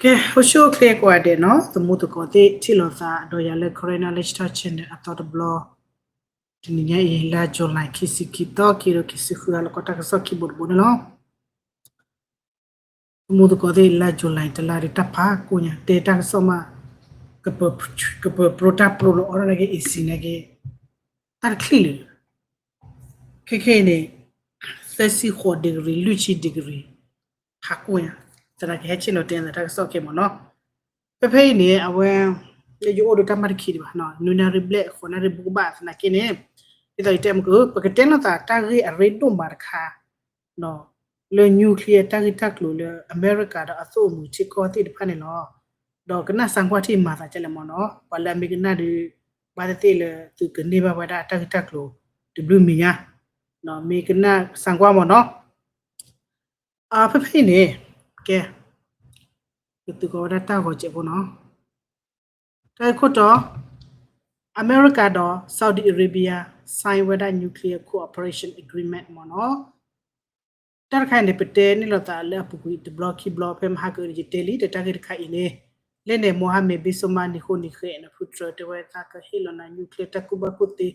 ကဲ အိၣ်ဆူၣ်အိၣ်ချ့ကိးဂၤဒဲးနီၤ, သမူသကိးသ့ၣ်ထံၣ်လိာ်သးဒီးယၤလၢ Karen Knowledge Talk Channel အသီတဘျီ, တနံၤညါအံၤ လါ July ခံဆံခံသီ ခံကထိခံဆံဃု လၢကီၢ်တၢ်ကစီၣ်ခံဘိတဘိန့ၣ်လီၤ. သမူသကိးသ့ၣ် လါ July တလါဒီး တၢ်ဖးကိညါ တဲတၢ်ကစီၣ်မး, ကပၢၤပြိတၢ်ပြိလီၤအီၤဒၣ်နာ်က့ A C နာ်က့ တၢ်တချံၣ်လၢာ်, ခဲခဲအံၤန့ၣ် သၢဆံဃိး degree လွံၢ်ဆံ degree ဖးကိညါ, သနာ်က့ဟဲဆ့ၣ်နီၤတဲအသးတၢ်ကစီၣ်ခဲမ့ၢ်နီၤ. ဖဲဖဲအံၤန့ၣ် အဝဲ ယအိၣ်ဒီးတၢ်မၤတခံဒံးဘၣ်, နွံနၣ်ရံၣ်ဘျဲၣ် ဃိးနၣ်ရံၣ်ဘူးကဘၣ်သနာ်က့န့ၣ်, ဒ်သိးယတဲမ့ၢ်က ပကတဲလိာ်သးတၢ်ဂ့ၢ်အရ့ဒိၣ်မးတခါ လၢ nuclear တၢ်ဂ့ၢ်တၢ်ကျိၤလၢအမဲရကၤဒီးအသိၣ်အမှံၤထံကီၢ်သ့ၣ်တဖၣ်န့ၣ်လီၤ. ဒီးကနၣ်သံကွၢ်ထံၣ်မၤသးဒ်လဲၣ်မ့ၢ်နီၤ, ပှၤလၢအမ့ၢ်ကနၣ်ဒီး ဘၣ်သ့ၣ်သ့ၣ်လၢသုကန့ၢ်ဘၣ်ဝဲဒၣ်တၢ်ဂ့ၢ်တၢ်ကျိၤတဘျုးမံၤညါ, မ့ၢ်ကနၣ်သံကွၢ်မ့ၢ်နီၤ. ဖဲဖဲအံၤန့ၣ် ကဲ ကသုးကီးဝဲဒၣ်တၢ်ဂီၤစဲးဖိနီၤ. တၢ်ဂ့ၢ်ခိၣ်တီ, အမဲရကၤဒီး Saudi Arabia sign ဝဲဒၣ် nuclear cooperation agreement မ့ၢ်နီၤ. တၢ်တခါအံၤန့ၣ် ပတဲန့ၢ်လိာ်သးလၢအပူၤကွံာ်တဘျီခံဘျီ ဖဲမဟါကအုးန့ၣ် ယတဲလံ ဒီးတၢ်ဂ့ၢ်တခါအံၤန့ၣ်, လၢန့ၣ် Mohammed bin Salman နံၣ်ဃိနံၣ်ဃဲး နဖုတြၢၤ တဲဝဲသးကဟ့ၣ်လီၤနၤ nuclear တၢ်ကူၣ်ဘၣ်ကူၣ်သ့,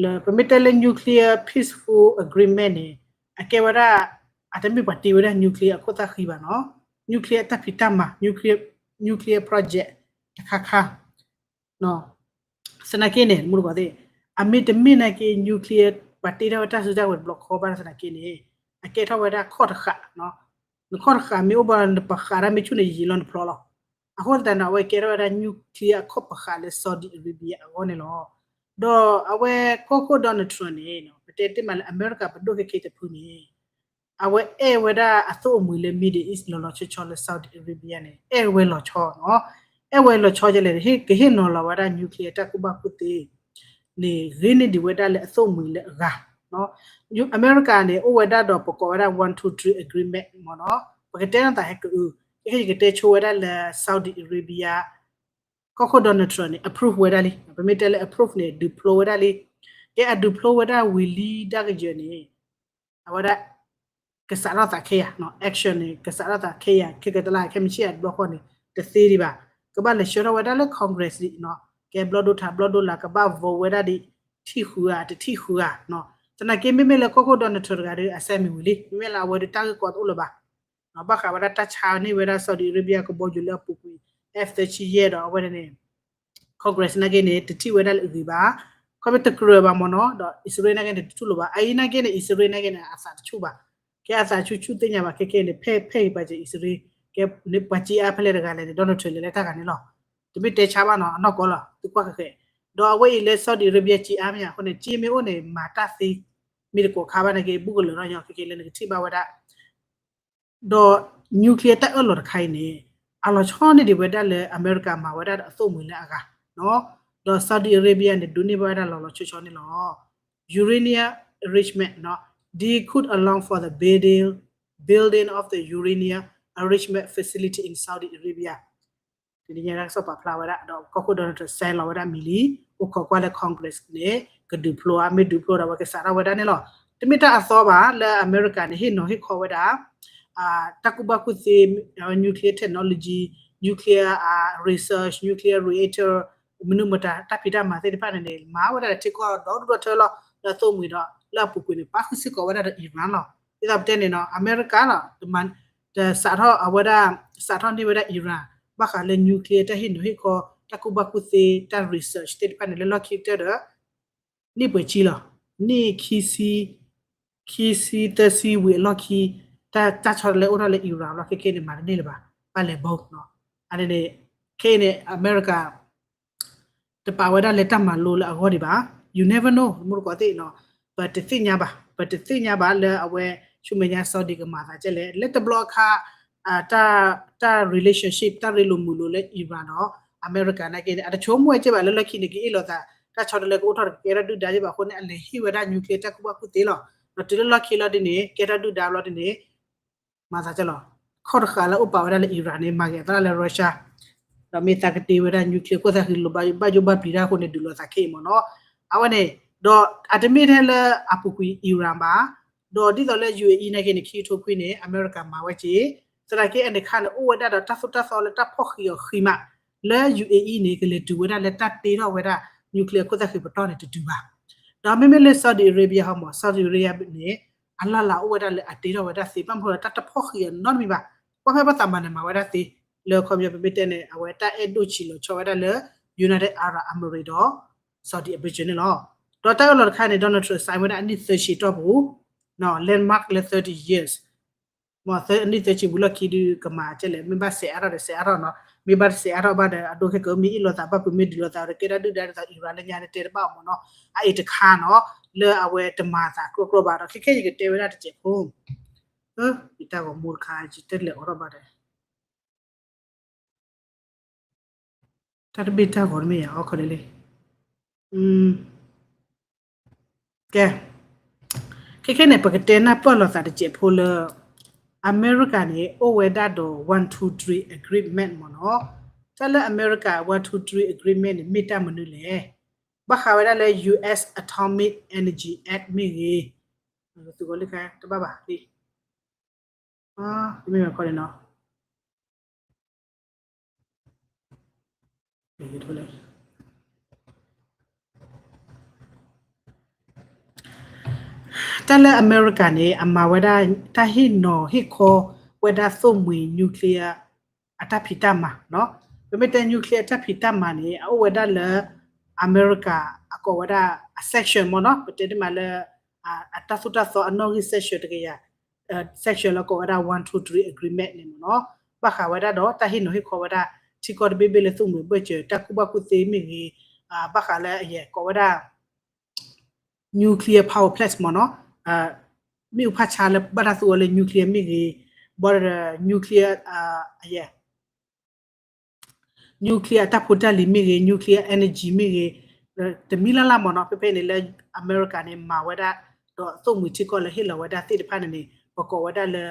လၢပမ့ၢ်တဲလၢ nuclear peaceful agreement န့ၣ်, အကဲဝဲဒၣ် အတမ့ၢ်ပှၤတ့ဝဲဒၣ် nuclear အခိၣ်သၣ်ဃံဘၣ်နီၤ, nuclear အတၢ်ဖံးတၢ်မၤ nuclear, nuclear project တခါခါ သနာ်က့န့ၣ် မူတကိးသ့ၣ်, အမ့ၢ်တမ့ၢ်နာ်က့ nuclear ပှၤတ့ထီၣ်ဝဲတၢ်စုတၢ်ဝဲၤတဘျီဃီဘၣ်သနာ်က့န့ၣ်, အကဲထီၣ်ဝဲဒၣ်ခီၣ်တဃာ်, နခီၣ်တဃာ်မ့ၢ်အိၣ်ဘၣ် နပဃာ်တၢ်မ့ၢ်ဆူၣ်န့ၣ် ယံာ်လီၤနဖျီလီၤ. အဃိသတးန့ၣ် အဝဲကဲထီၣ်ဝဲဒၣ် nuclear အခီၣ်ပဃာ်လၢ Saudi Arabia အဂီၢ်န့ၣ်လီၤ. ဒီးအဝဲကီၢ်ခိၣ် Donald Trump န့ၣ် ပတဲတ့ၢ်မးလၢအမဲရကၤပဒိၣ်ခဲခဲတဖုန့ၣ် အဝဲအဲၣ်ဝဲဒၣ်အသိၣ်အမှံၤလၢ Middle East လီၤလီၤဆီဆီလၢ Saudi Arabia န့ၣ် အဲၣ်ဝဲလီၤဆီနီၤ, အဲၣ်ဝဲလီၤဆီဒ်လဲၣ် ကဟ့ၣ်နီၤလီၤဝဲဒၣ် nuclear တၢ်ကူၣ်ဘၣ်ကူၣ်သ့ န့ၣ် ဂ့ၤန့ၢ်ဒံးဝဲဒၣ်လၢအသိၣ်မှံၤလၢအဂၤ, အမဲရကၤန့ၣ် အိၣ်ဝဲဒၣ်ဒီးပကိးဝဲဒၣ် one two three agreement မ့ၢ်နီၤ, ပကတဲနီၢ်သးဟဲကအု, ကဲခဲယကတဲဆိဝဲဒၣ်လၢ Saudi Arabia ကီၢ်ခိၣ် Donald Trump န့ၣ် approve ဝဲဒၣ်လံ, ပမ့ၢ်တဲလၢ approve န့ၣ် ဒုးဖျိဝဲဒၣ်လံ, ကဲအဒုးဖျိဝဲဒၣ်ဝံၤလံဒၣ်ကယၢၤန့ၣ် အဝဲဒၣ် ကစးထီၣ်သးခဲယၤ, action န့ၣ် ကစးထီၣ်သးခဲယၤ ခဲကတလါ ခဲမုၢ်ဆ့ၣ်အတဘျီဃီန့ၣ် တသ့ဒံးဘၣ်, ကဘၣ်လဲၤဆှၢထီၣ်ဝဲဒၣ်လၢ Congress ဒံးနီၤ, ကဲဘျီၣ်ဒိၣ်ထးဘျီၣ်ဒိၣ်လၢကဘၣ် vote ဝဲဒၣ်ဒံး ထံၣ်ဃုဧါ တထံၣ်ဃုဧါနီၤ, သနာ်က့မ့မ့ၢ်လၢကီၢ်ခိၣ် Donald Trump တဂၤဒီး အစဲမံၤဝံၤလံ မ့မ့ၢ်လၢအဝဲဒီးတၢ်ဂ့ၢ်ကီတအိၣ်လၢၤဘၣ်, ဘၣ်ဃးဝဲဒၣ်တၢ်ဆါန့ၢ်ဝဲဒၣ် Saudi Arabia ကဘီယူၤလၢအပူၤကွံာ် F သၢဆံယဲၢ်ဒီးအဝဲန့ၣ် Congress နာ်က့န့ၣ် တထံၣ်ဝဲဒၣ်လၢအဂ့ၤဘၣ်, ခီဖျိတကြၢးဘၣ်မ့ၢ်နီၤ, ဒီးအံၣ်စရ့လးနာ်က့န့ၣ် တထူၣ်လိာ်ဘၣ်, အအံၤနာ်က့န့ၣ် အံၣ်စရ့လးနာ်က့န့ၣ် အသးတဆူၣ်ဘၣ်, ကဲအသးဆူၣ်ဆူၣ်သ့ၣ်ညါဘၣ် ခဲခဲန့ၣ် ဖဲဖဲအံၤပှၤစံးအံၣ်စရ့လး, ကဲပှၤစံးအါဖဲလဲၣ်တဂၤလဲၣ်န့ၣ် Donald Trump လဲၤလၢတၢ်ဂၤန့ၣ်လီၤ, တမ့ၢ်တဲဆါဘၣ်နီၤ အနီၢ်ကီၢ်လီၤ သုကွၢ်ဃဲးဃဲး, ဒီးအဝဲအံၤလၢ Saudi Arabia စံးအါမ့ၢ်အဃိန့ၣ် စ့မ့ၢ်အိၣ်န့ၣ် မၤတၢ်သ့ မ့ၢ်တကိးခါဘၣ်နာ်က့ ဘူၣ်ကလၢာ်ထီၣ်ညီ ခဲခဲလၢနကထံၣ်ဘၣ်ဝဲဒၣ် ဒီး nuclear တၢ်အၢၣ်လီၤတခါအံၤန့ၣ် အလီၤဆီန့ၢ်ဒံးဝဲဒၣ်လၢအမဲရကၤမၤဝဲဒၣ်ဒီးအသိၣ်မှံၤလၢအဂၤ, ဒီး Saudi Arabia န့ၣ် ဒိးန့ၢ်ဘၣ်ဝဲဒၣ်လီၤလီၤဆီဆီန့ၣ်လီၤ. Uranium enrichment နီၤ, they could allow for the building, building of the uranium enrichment facility in Saudi Arabia တနံၤညါတၢ်ကစီၣ်ပာ်ဖျါဝဲဒၣ် ဒီးကီၢ်ခိၣ် Donald Trump စဲလီၤဝဲဒၣ်မံၤလံ, အိၣ်ခိးကွၢ်လၢ Congress န့ၣ် ကဒုးဖျိဧါ မ့ၢ်ဒုးဖျိဒီးအဝဲကစးထီၣ်ဝဲဒၣ်န့ၣ်လီၤ. တမ့ၢ်တၢ်အသီဘၣ်လၢအမဲရကၤန့ၣ် ဟ့ၣ်နီၤဟ့ၣ်ခီဝဲဒၣ် တၢ်ကူၣ်ဘၣ်ကူၣ်သ့ nuclear technology, nuclear research, nuclear reactor မနုၤမတၤ တၢ်ဖံးတၢ်မၤသ့ၣ်တဖၣ်န့ၣ်န့ၣ် မၤဝဲဒၣ်ဒီးထံကီၢ်ဒီဒူၣ်ဒီထၢလီၤ. လၢအသိၣ်မှံၤဒီး လၢအပူၤကွံာ်န့ၣ် ပာ်ဃုာ်စ့ၢ်ကီးဝဲဒၣ်ဒီး Iran လီၤ. ဒ်သိးပတဲန့ၣ်နီၤ အမဲရကၤလီၤ တမၤ တစးထီၣ်အဝဲဒၣ် စးထီၣ်န့ၢ်ဝဲဒၣ် Iran ဘၣ်ဃးလၢ nuclear တၢ်ဟ့ၣ်နီၤဟ့ၣ်ခီ တၢ်ကူၣ်ဘၣ်ကူၣ်သ့ တၢ် research သ့ၣ်တဖၣ်န့ၣ် လၢလီၢ်ခံကတၢၢ်ဒီး နံၣ်ပှဲၤဆံလီၤ. နံၣ်ခံဆံ ခံဆံသၢဆံဝံၤအလီၢ်ခံ တၢ် တၢ်ဆီတလဲအိၣ်ထီၣ်လၢ Iran လီၤ ခဲခဲန့ၣ် မၤတန့ၢ်လၢၤဘၣ် ဘၣ်လဲၤဘီနီၤ. အန့ၣ်န့ၣ် ခဲအံၤန့ၣ် အမဲရကၤ တပာ်ဝဲဒၣ်လၢတၢ်မၤလိလၢအဂီၢ်ဒံးဘၣ်. You never know မူတကိးသ့ၣ်နီၤ ပတသ့ၣ်ညါဘၣ် ပတသ့ၣ်ညါဘၣ်လၢအဝဲ ဆူမဲာ်ညါ Saudi ကမၤသးဒ်လဲၣ် လၢတဘျီအခါ တၢ် တၢ် relationship တၢ်ရ့လိာ်မုာ်လိာ်လၢ Iran ဒီး အမဲရကၤနာ်က့န့ၣ် အတဆိကမိၣ်ဝဲက့ဘၣ်လၢလီၢ်ခံန့ၣ် ကအ့ၣ်လိာ်သး တၢ်ဆီတလဲကအိၣ်ထီၣ်တကဲထီၣ်ဒုၣ်ဒါက့ဘၣ်အဃိန့ၣ် အလဲၤဟ့ၣ်ဝဲဒၣ် nuclear တၢ်ကူၣ်ဘၣ်ကူၣ်သ့လီၤ. ဒီးတုၤလၢလီၢ်ခံလီၤဒ်န့ၣ် ကဲထီၣ်ဒုၣ်ဒါဘျီဒ်န့ၣ် မၤသးဒ်လဲၣ် ခီၣ်တဃာ်လၢအိၣ်ပာ်ဝဲဒၣ်လၢ Iran န့ၣ် မၤဂ့ၤအသးလၢ Russia ဒီးမ့ၢ်သးကတ့ဝဲဒၣ် nuclear ခိၣ်သၣ်ဃံလိာ်ဘၣ်ယိၣ်ဘၣ်ပျံၤတၢ်အဃိန့ၣ် ဒုးလိာ်သးခဲအံၤမ့ၢ်နီၤ. အဝဲန့ၣ် ဒီးအတမ့ၢ်ထဲလၢအပူၤကွံာ် Iran ဘၣ် ဒီးဒ်သိးလၢ UAE နာ်က့န့ၣ် ခံကထိခွံန့ၣ် အမဲရကၤမၤဝဲက့ၤ သနာ်က့အန့ၣ်ခါန့ၣ် အိၣ်ဝဲဒၣ်ဒီးတၢ်သိၣ်တၢ်သီလၢတၢ်ဖီၣ်ဃံးအီၤဃံးမး, လၢ ယူၣ်အ့အံ န့ၣ် ကလဲၤတုၤဝဲဒၣ်လၢတၢ်တ့ထီၣ်ဝဲဒၣ် nuclear ခိၣ်သၣ်ဃံးပတီၢ်န့ၣ်တတုၤဘၣ်. ဒီးမ့မ့ၢ်လၢ Saudi Arabia ဟီမး Saudi Arabia န့ၣ် အလၢ်လၢ်အိၣ်ဝဲဒၣ်လၢအတ့ထီၣ်ဝဲဒၣ်သ့ ဘၣ်မနုၤဒီးတၢ်တဖီၣ်ဃံးအီၤနီတမံၤဘၣ်. ကွၢ်ဖဲဘၣ်သးမၤန့ၣ်မၤဝဲဒၣ်သ့, လၢခီပညီပမ့ၢ်တဲန့ၣ် အဝဲတၢ်အဲၣ်ဒိၣ်ဆံးလီၤဆီဝဲဒၣ်လၢ United Arab Emirates ဒီး Saudi Arabia န့ၣ်လီၤ. ဒီးတၢ်အၢၣ်လီၤတခါန့ၣ် Donald Trump sign ဝဲဒၣ်အနံၣ်သၢဆံတီၢ်ပူၤ, landmark လၢ thirty years မ့ၢ်အနံၣ်သၢဆံပူၤလီၢ်ခံဒုးကမၤကဲလဲၣ်, မ့ၢ်ဘၣ်စဲးအါထီၣ်ဒီးစဲးအါထီၣ်နီၤ, မ့ၢ်ဘၣ်တစဲးအါထီၣ်ဘၣ်ဒီး အဒိခဲကမ့ၢ်အ့ၣ်လိာ်သးဘၣ် ပမ့ၢ်ဒုးလိာ်သးဒီးကဲဒၣ်ဒုၣ်ဒါဒ်သိး Iran လၢညါန့ၣ်တဲတဘၣ်အီၤမ့ၢ်နီၤ, အအံၤတခါနီၤ, လၢအဝဲတမၤသးကျိကျိဘၣ်ဒီး ခဲခဲယကတဲဝဲဒၣ်တစဲးဖိ, ယတၢ်ဂီၤမူတခါ ယတလဲၤအိးထီၣ်ဘၣ်ဒီး တၢ်တဘ့ၣ်တၢ်ဂီၤတမ့ၢ်ယၤအီခီဒ်လဲၣ်, ကဲ, ခဲခဲန့ၣ် ပကတဲနၢ်ပၢၢ်လိာ်သးတစဲးဖိလၢ အမဲရကၤ န့ၣ် အိၣ်ဝဲဒၣ်ဒီး one two three agreement မ့ၢ်နီၤ, တၢ်လၢအမဲရကၤ one two three agreement န့ၣ် မ့ၢ်တၢ်မနုၤလဲၣ်, ဘၣ်ဃးဝဲဒၣ်လၢ US Atomic Energy Act မ့ၢ်ဂ့ၤ, သုးဂီၤလၢခါတဘၣ်ဘၣ်, တမ့ၢ်ဘၣ်ခီန့ၣ်နီၤ တၢ်လၢအမဲရကၤန့ၣ် အမၤဝဲဒၣ် တၢ်ဟ့ၣ်နီၤဟ့ၣ်ခီဝဲဒၣ်သိၣ်မှံၤ nuclear အတၢ်ဖံးတၢ်မၤနီၤ, ပမ့ၢ်တဲ nuclear အတၢ်ဖံးတၢ်မၤန့ၣ် အအိၣ်ဝဲဒၣ်လၢ အမဲရကၤအကိးဝဲဒၣ် အ section မ့ၢ်နီၤ, ပတဲဒ်မးလၢ အတၢ်သိၣ်တၢ်သီအနီၣ်ဂံၢ် section တကယၤ section လၢကိးဝဲဒၣ် one two three agreement န့ၣ်မ့ၢ်နီၤ, ဘၣ်ဃးဝဲဒၣ်ဒီးတၢ်ဟ့ၣ်နီၤဟ့ၣ်ခီဝဲဒၣ် ထံကီၢ်တဘ့ၣ်ဘ့ၣ်လၢသိၣ်မှံၤအဘၢၣ်စၢၤ တၢ်ကူၣ်ဘၣ်ကူၣ်သ့မ့ၢ်ဂ့ၤ, ဘၣ်ဃးလၢအယဲၢ်ကိးဝဲဒၣ် nuclear power plant မ့ၢ်နီၤ, မ့ၣ်အူဖးဆါလၢဘၣ်တၢ်သူအီၤလၢ nuclear မ့ၢ်ဂ့ၤ, ဘၣ်ဒီး nuclear အယဲၢ် nuclear အတၢ်ဖိတၢ်လံၤမ့ၢ်ဂ့ၤ, nuclear energy မ့ၢ်ဂ့ၤ, တမံၤလၢ်လၢ်မ့ၢ်နီၤ, ဖဲဖဲန့ၣ်လၢ အမဲရကၤန့ၣ် မၤဝဲဒၣ် ဒီးသိၣ်မှံၤထံကီၢ်လၢဟ့ၣ်လီၤဝဲဒၣ်သ့ၣ်တဖၣ်န့ၣ်န့ၣ် ပကိးဝဲဒၣ်လၢ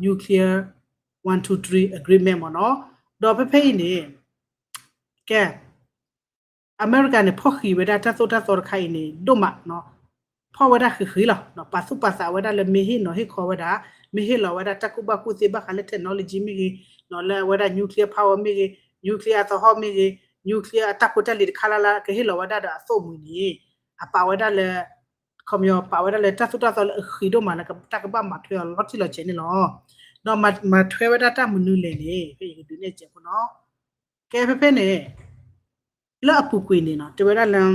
nuclear one two three agreement မ့ၢ်နီၤ, ဒီးဖဲဖဲအံၤန့ၣ် ကဲ အမဲရကၤန့ၣ် ဖီၣ်ဃံးဝဲဒၣ်တၢ်သိၣ်တၢ်သီတခါအံၤန့ၣ် ဒိၣ်မးနီၤ, ဖီၣ်ဝဲဒၣ်ဃံးဃံးလီၤ, ပာ်သူၣ်ပာ်သးဝဲဒၣ်လၢမ့ၢ်ဟ့ၣ်နီၤဟ့ၣ်ခီဝဲဒၣ်, မ့ၢ်ဟ့ၣ်လီၤဝဲဒၣ်တၢ်ကူၣ်ဘၣ်ကူၣ်သ့ဘၣ်ဃးလၢ technology မ့ၢ်ဂ့ၤ, လၢအဝဲဒၣ် nuclear power မ့ၢ်ဂ့ၤ, nuclear အသဟီၣ်မ့ၢ်ဂ့ၤ, nuclear အတၢ်ဖိတၢ်လံၤတခါလၢ်လၢ် ကဟ့ၣ်လီၤဝဲဒၣ်ဒီးအသိၣ်မှံၤန့ၣ် အပာ်ဝဲဒၣ်လၢ ခီပညီ ပာ်ဝဲဒၣ်လၢတၢ်သိၣ်တၢ်သီလၢအဃံးဒိၣ်မးလၢတၢ်ကဘၣ်မၤထွဲအီၤလီၤတံၢ်လီၤဆဲးန့ၣ်လီၤ. ဒီးမၤထွဲဝဲဒၣ်တၢ်မနုၤလဲၣ်န့ၣ် ဖဲယကဒုးနဲၣ်စဲးဖိနီၤ, ကဲဖဲဖဲန့ၣ် လၢအပူၤကွံာ်န့ၣ်နီၤ တဲဝဲဒၣ်လၢ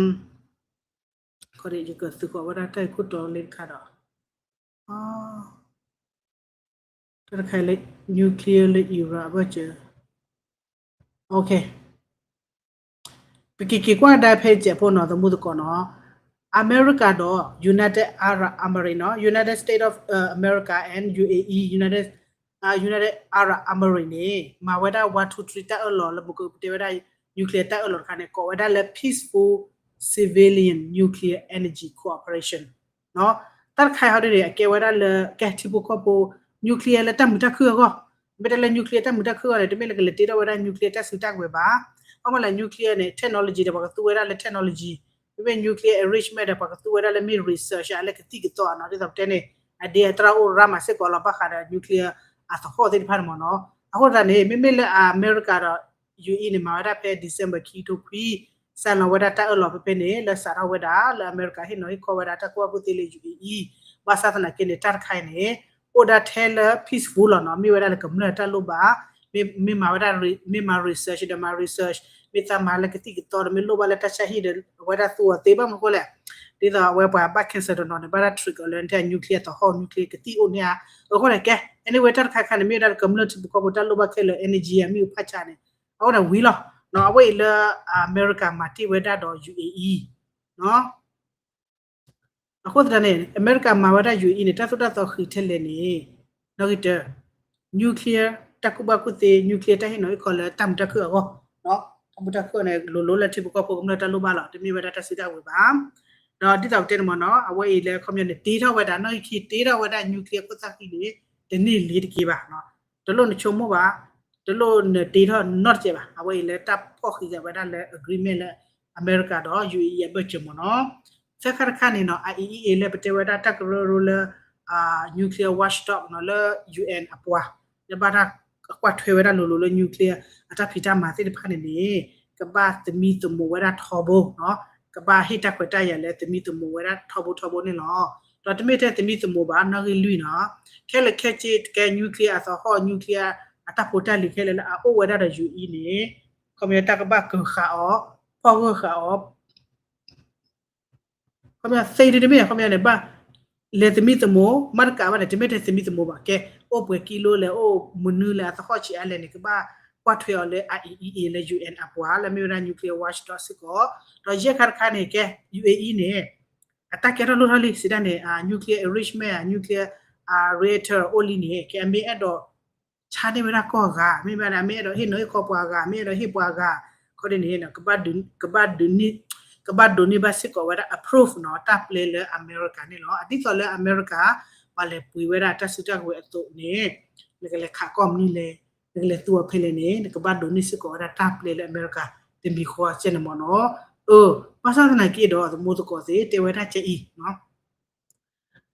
ယကသုးဃီၤဝဲဒၣ်တၢ်အံၤခိၣ်တီလၢတခါဒီး တၢ်တခါလၢ nuclear လၢ Iran အဘၢၣ်စၢၤ ပက့ၤက့ၤကွၢ်ကဒါဖဲစဲးဖိနီၤ သမူသကိးနီၤ, အမဲရကၤဒီး United Arab Emirates နီၤ, United States of America and U A E, United Arab Emirates န့ၣ် မၤဝဲဒၣ် one two three တၢ်အၢၣ်လီၤလၢပကတဲဝဲဒၣ် nuclear တၢ်အၢၣ်လီၤတခါန့ၣ် ကိးဝဲဒၣ်လၢ Peaceful Civilian Nuclear Energy Cooperation တၢ်တခါအံၤဟီဒ်န့ၣ် အကဲဝဲဒၣ်လၢ ကဲထံဖိကီၢ်ဖိ nuclear လၢတၢ်မုာ်တၢ်ခုၣ်အဂီၢ်, မ့ၢ်တဲလၢ nuclear တၢ်မုာ်တၢ်ခုၣ်အဂီၢ်န့ၣ် တမ့ၢ်လၢကလဲၤတ့ထီၣ်ဝဲဒၣ် nuclear တၢ်စုတၢ်ကဝဲၤဘၣ်. ဘၣ်မနုၤလဲၣ် nuclear န့ၣ် technology ဒီးပှၤကသူဝဲဒၣ်လၢ technology, မ့မ့ၢ် nuclear enrichment ဒီးပှၤကသူဝဲဒၣ်လၢမ့ၢ် research လၢကသံၣ်ကသီနီၤ, ဒ်သိးပတဲန့ၣ် အဒ့အတြၢ်အိၣ်ရၢမးစ့ၢ်ကီးလီၤ ဘၣ်ဃးဒီး nuclear အသဟီၣ်သ့ၣ်တဖၣ်န့ၣ်မ့ၢ်နီၤ. အဃိသတးန့ၣ် မ့မ့ၢ်လၢအမဲရကၤဒီး ယူအီန့ၣ် မၤဝဲဒၣ်ဖဲ December ခံကထိခွံ စဲလီၤဝဲဒၣ်တၢ်အၢၣ်လီၤဖဲဖဲန့ၣ် လၢစးထီၣ်ဝဲဒၣ်လၢအမဲရကၤဟ့ၣ်နီၤဟ့ၣ်ခီဝဲဒၣ်တၢ်ကူၣ်ဘၣ်ကူၣ်သ့လၢ ယူအီအံၤ, ဘၣ်ဆၣ်သနာ်က့န့ၣ် တၢ်တခါအံၤန့ၣ် အိၣ်ဒၣ်ထဲလၢ peaceful လီၤနီၤ, မ့ၢ်ဝဲဒၣ်လၢကမျၢၢ်တၢ်လိၣ်ဘၣ်, မ့ၢ်မၤဝဲဒၣ် မ့ၢ်မၤ research ဒီးမၤ research, မ့ၢ်သးမၤလၢကသံၣ်ကသီဒီး မ့ၢ်လိၣ်ဘၣ်လၢတၢ်ဆါဟံၣ်ဒီး အဝဲဒၣ်သူအီၤသ့ဘၣ်မနုၤဃိလဲၣ်, ဒ်သိးအဝဲပှၤဘၣ် cancer တနီၤန့ၣ် ဘၣ်တၢ် treat အီၤလၢ nuclear သဟီၣ် nuclear ကသံၣ်အိၣ်န့ၢ်ဧါ, အဃိန့ၣ်ကဲ anyway တၢ်တခါခါန့ၣ် မ့ၢ်ဝဲဒၣ်လၢကမျၢၢ်ထံဖိကီၢ်ဖိတၢ်လိၣ်ဘၣ်ခဲလၢာ် energy အမ့ၣ်အူဖးဆါန့ၣ်, အဃိန့ၣ်ဝံၤလီၤ, အဝဲအံၤလၢအမဲရကၤမၤတ့ၢ်ဝဲဒၣ်ဒီး ယူအီအံၤ အဃိသတးန့ၣ် အမဲရကၤမၤဝဲဒၣ် ယူအီန့ၣ် တၢ်သိၣ်တၢ်သီဃံးထဲလဲၣ်န့ၣ် နီၣ်ဂံၢ်တၢ nuclear တၢ်ကူၣ်ဘၣ်ကူၣ်သ့ nuclear တၢ်ဟ့ၣ်နီၤဟ့ၣ်ခီလၢတၢ်မုာ်တၢ်ခုၣ်အဂီၢ်, တၢ်မုာ်တၢ်ခုၣ်န့ၣ် လိၤလိၤလၢထံဖိကီၢ်ဖိကမျၢၢ်တၢ်လိၣ်ဘၣ်လီၤ, တမ့ၢ်ဝဲဒၣ်တၢ်စုတၢ်ကဝဲၤဘၣ်. ဒီးဒ်သိးပတဲန့ၣ်မ့ၢ်နီၤ အဝဲအံၤလၢခီပညီန့ၣ် တ့ထီၣ်ဝဲဒၣ် နီၣ်ဂံၢ်ခံတ့ထီၣ်ဝဲဒၣ် nuclear ခိၣ်သၣ်ဃံးန့ၣ် တန့ၢ်လ့ၤတက့ၢ်ဘၣ်, တလိၣ်နဆိကမိၣ်ဘၣ်, တလိၣ်နတ့ထီၣ်နီတစဲးဘၣ်, အဝဲအံၤလၢတၢ်ဖီၣ်ဃံးက့ၤဝဲဒၣ်လၢ agreement လၢအမဲရကၤဒီး ယူအီအဘၢၣ်စၢၤမ့ၢ်နီၤ. သၢခါတခါန့ၣ်နီၤ အအံၤအံၤလၢပတဲဝဲဒၣ်တၢ်ကရၢကရိလၢ nuclear watchdog နီၤ လၢ ယူအန် အပှၤ လၢဘၣ်တၢ်ကွၢ်ထွဲဝဲဒၣ်လိၤလိၤလၢ nuclear အတၢ်ဖံးတၢ်မၤသ့ၣ်တဖၣ်န့ၣ်န့ၣ် ကဘၣ်သမံသမိးဝဲဒၣ်ထီဘိနီၤ, ကဘၣ်ဟ့ၣ်တၢ်ခွဲးတၢ်ယာ်လၢသမံသမိးဝဲဒၣ်ထီဘိထီဘိန့ၣ်လီၤ. ဒီးတမ့ၢ်ထဲသမံသမိးဘၣ် နီၣ်ဂံၢ်လွံၢ်နီၤ, ခဲလၢာ်ခဲဆ့ကဲ nuclear အသဟီၣ် nuclear အတၢ်ဖိတၢ်လံၤခဲလၢာ်လၢအအိၣ်ဝဲဒၣ်ဒီး ယူၣ်အံၣ်န့ၣ် ခီပညီတၢ်ကဘၣ်ကၢၤဃာ်အီၤ, ဖီၣ်ဂၢၢ်ဃာ်အီၤ ခီပညီသ့ဒ်တမ့ၢ် ခီပညီန့ၣ် ဘၣ်လဲၤသမံသမိး မၤတကးဘၣ်န့ၣ် တမ့ၢ်ထဲသမံသမိးဘၣ် ကဲ အိၣ်ပှဲၤကံလိ လဲၤအိၣ်မနုၤလဲၣ် အသဟီၣ်ဆံးအါလဲၣ်န့ၣ် ကဘၣ်ကွၢ်ထွဲအီၤလၢ IAEA လၢ ယူၣ်အ့ၣ် အပှၤလၢမ့ၢ်ဝဲဒၣ် nuclear watchdog စ့ၢ်ကီး, ဒီးယဲၢ်ခါတခါန့ၣ် ကဲ ယူၣ်အ့ၣ်အံၣ်န့ၣ် အတၢ်ကဲထီၣ်လိၣ်ထီၣ်လံ စံးတၢ်န့ၣ် nuclear enrichment nuclear reactor အိၣ်လံန့ၣ် ကဲအမ့ၢ်အဲၣ်ဒိး ဆါန့ၢ်ဝဲဒၣ်ကီၢ်အဂၤ မ့တမ့ၢ် အမ့ၢ်အဲၣ်ဒိးဟ့ၣ်နီၤဟ့ၣ်ခီပှၤအဂၤ မ့ၢ်အဲၣ်ဒိးဟ့ၣ်ပှၤအဂၤ ခီဒ်န့ၣ် ကဘၣ်ဒိးန့ၢ်ဘၣ်စ့ၢ်ကီးဝဲဒၣ် approve နီၤ တၢ်ပျဲလၢအမဲရကၤန့ၣ်လီၤ. အဒ်သိးလၢအမဲရကၤ ပှၤလဲၤပှ့ၤဝဲဒၣ်တၢ်စုတၢ်ကဝဲၤအသိးန့ၣ် နကလဲၤခးကီၢ်မနုၤလဲၣ် နကလဲၤသူအီၤဖဲလဲၣ်န့ၣ် နကဘၣ်ဒိးန့ၢ်စ့ၢ်ကီးဝဲဒၣ်တၢ်ပျဲလၢအမဲရကၤ တမံၤဃီကဲန့ၣ်မ့ၢ်နီၤ. အၢ ဘၣ်ဆၣ်သနာ်က့ဒီး သမူသကိးသ့ၣ် တဲဝဲဒၣ်ကအံၤ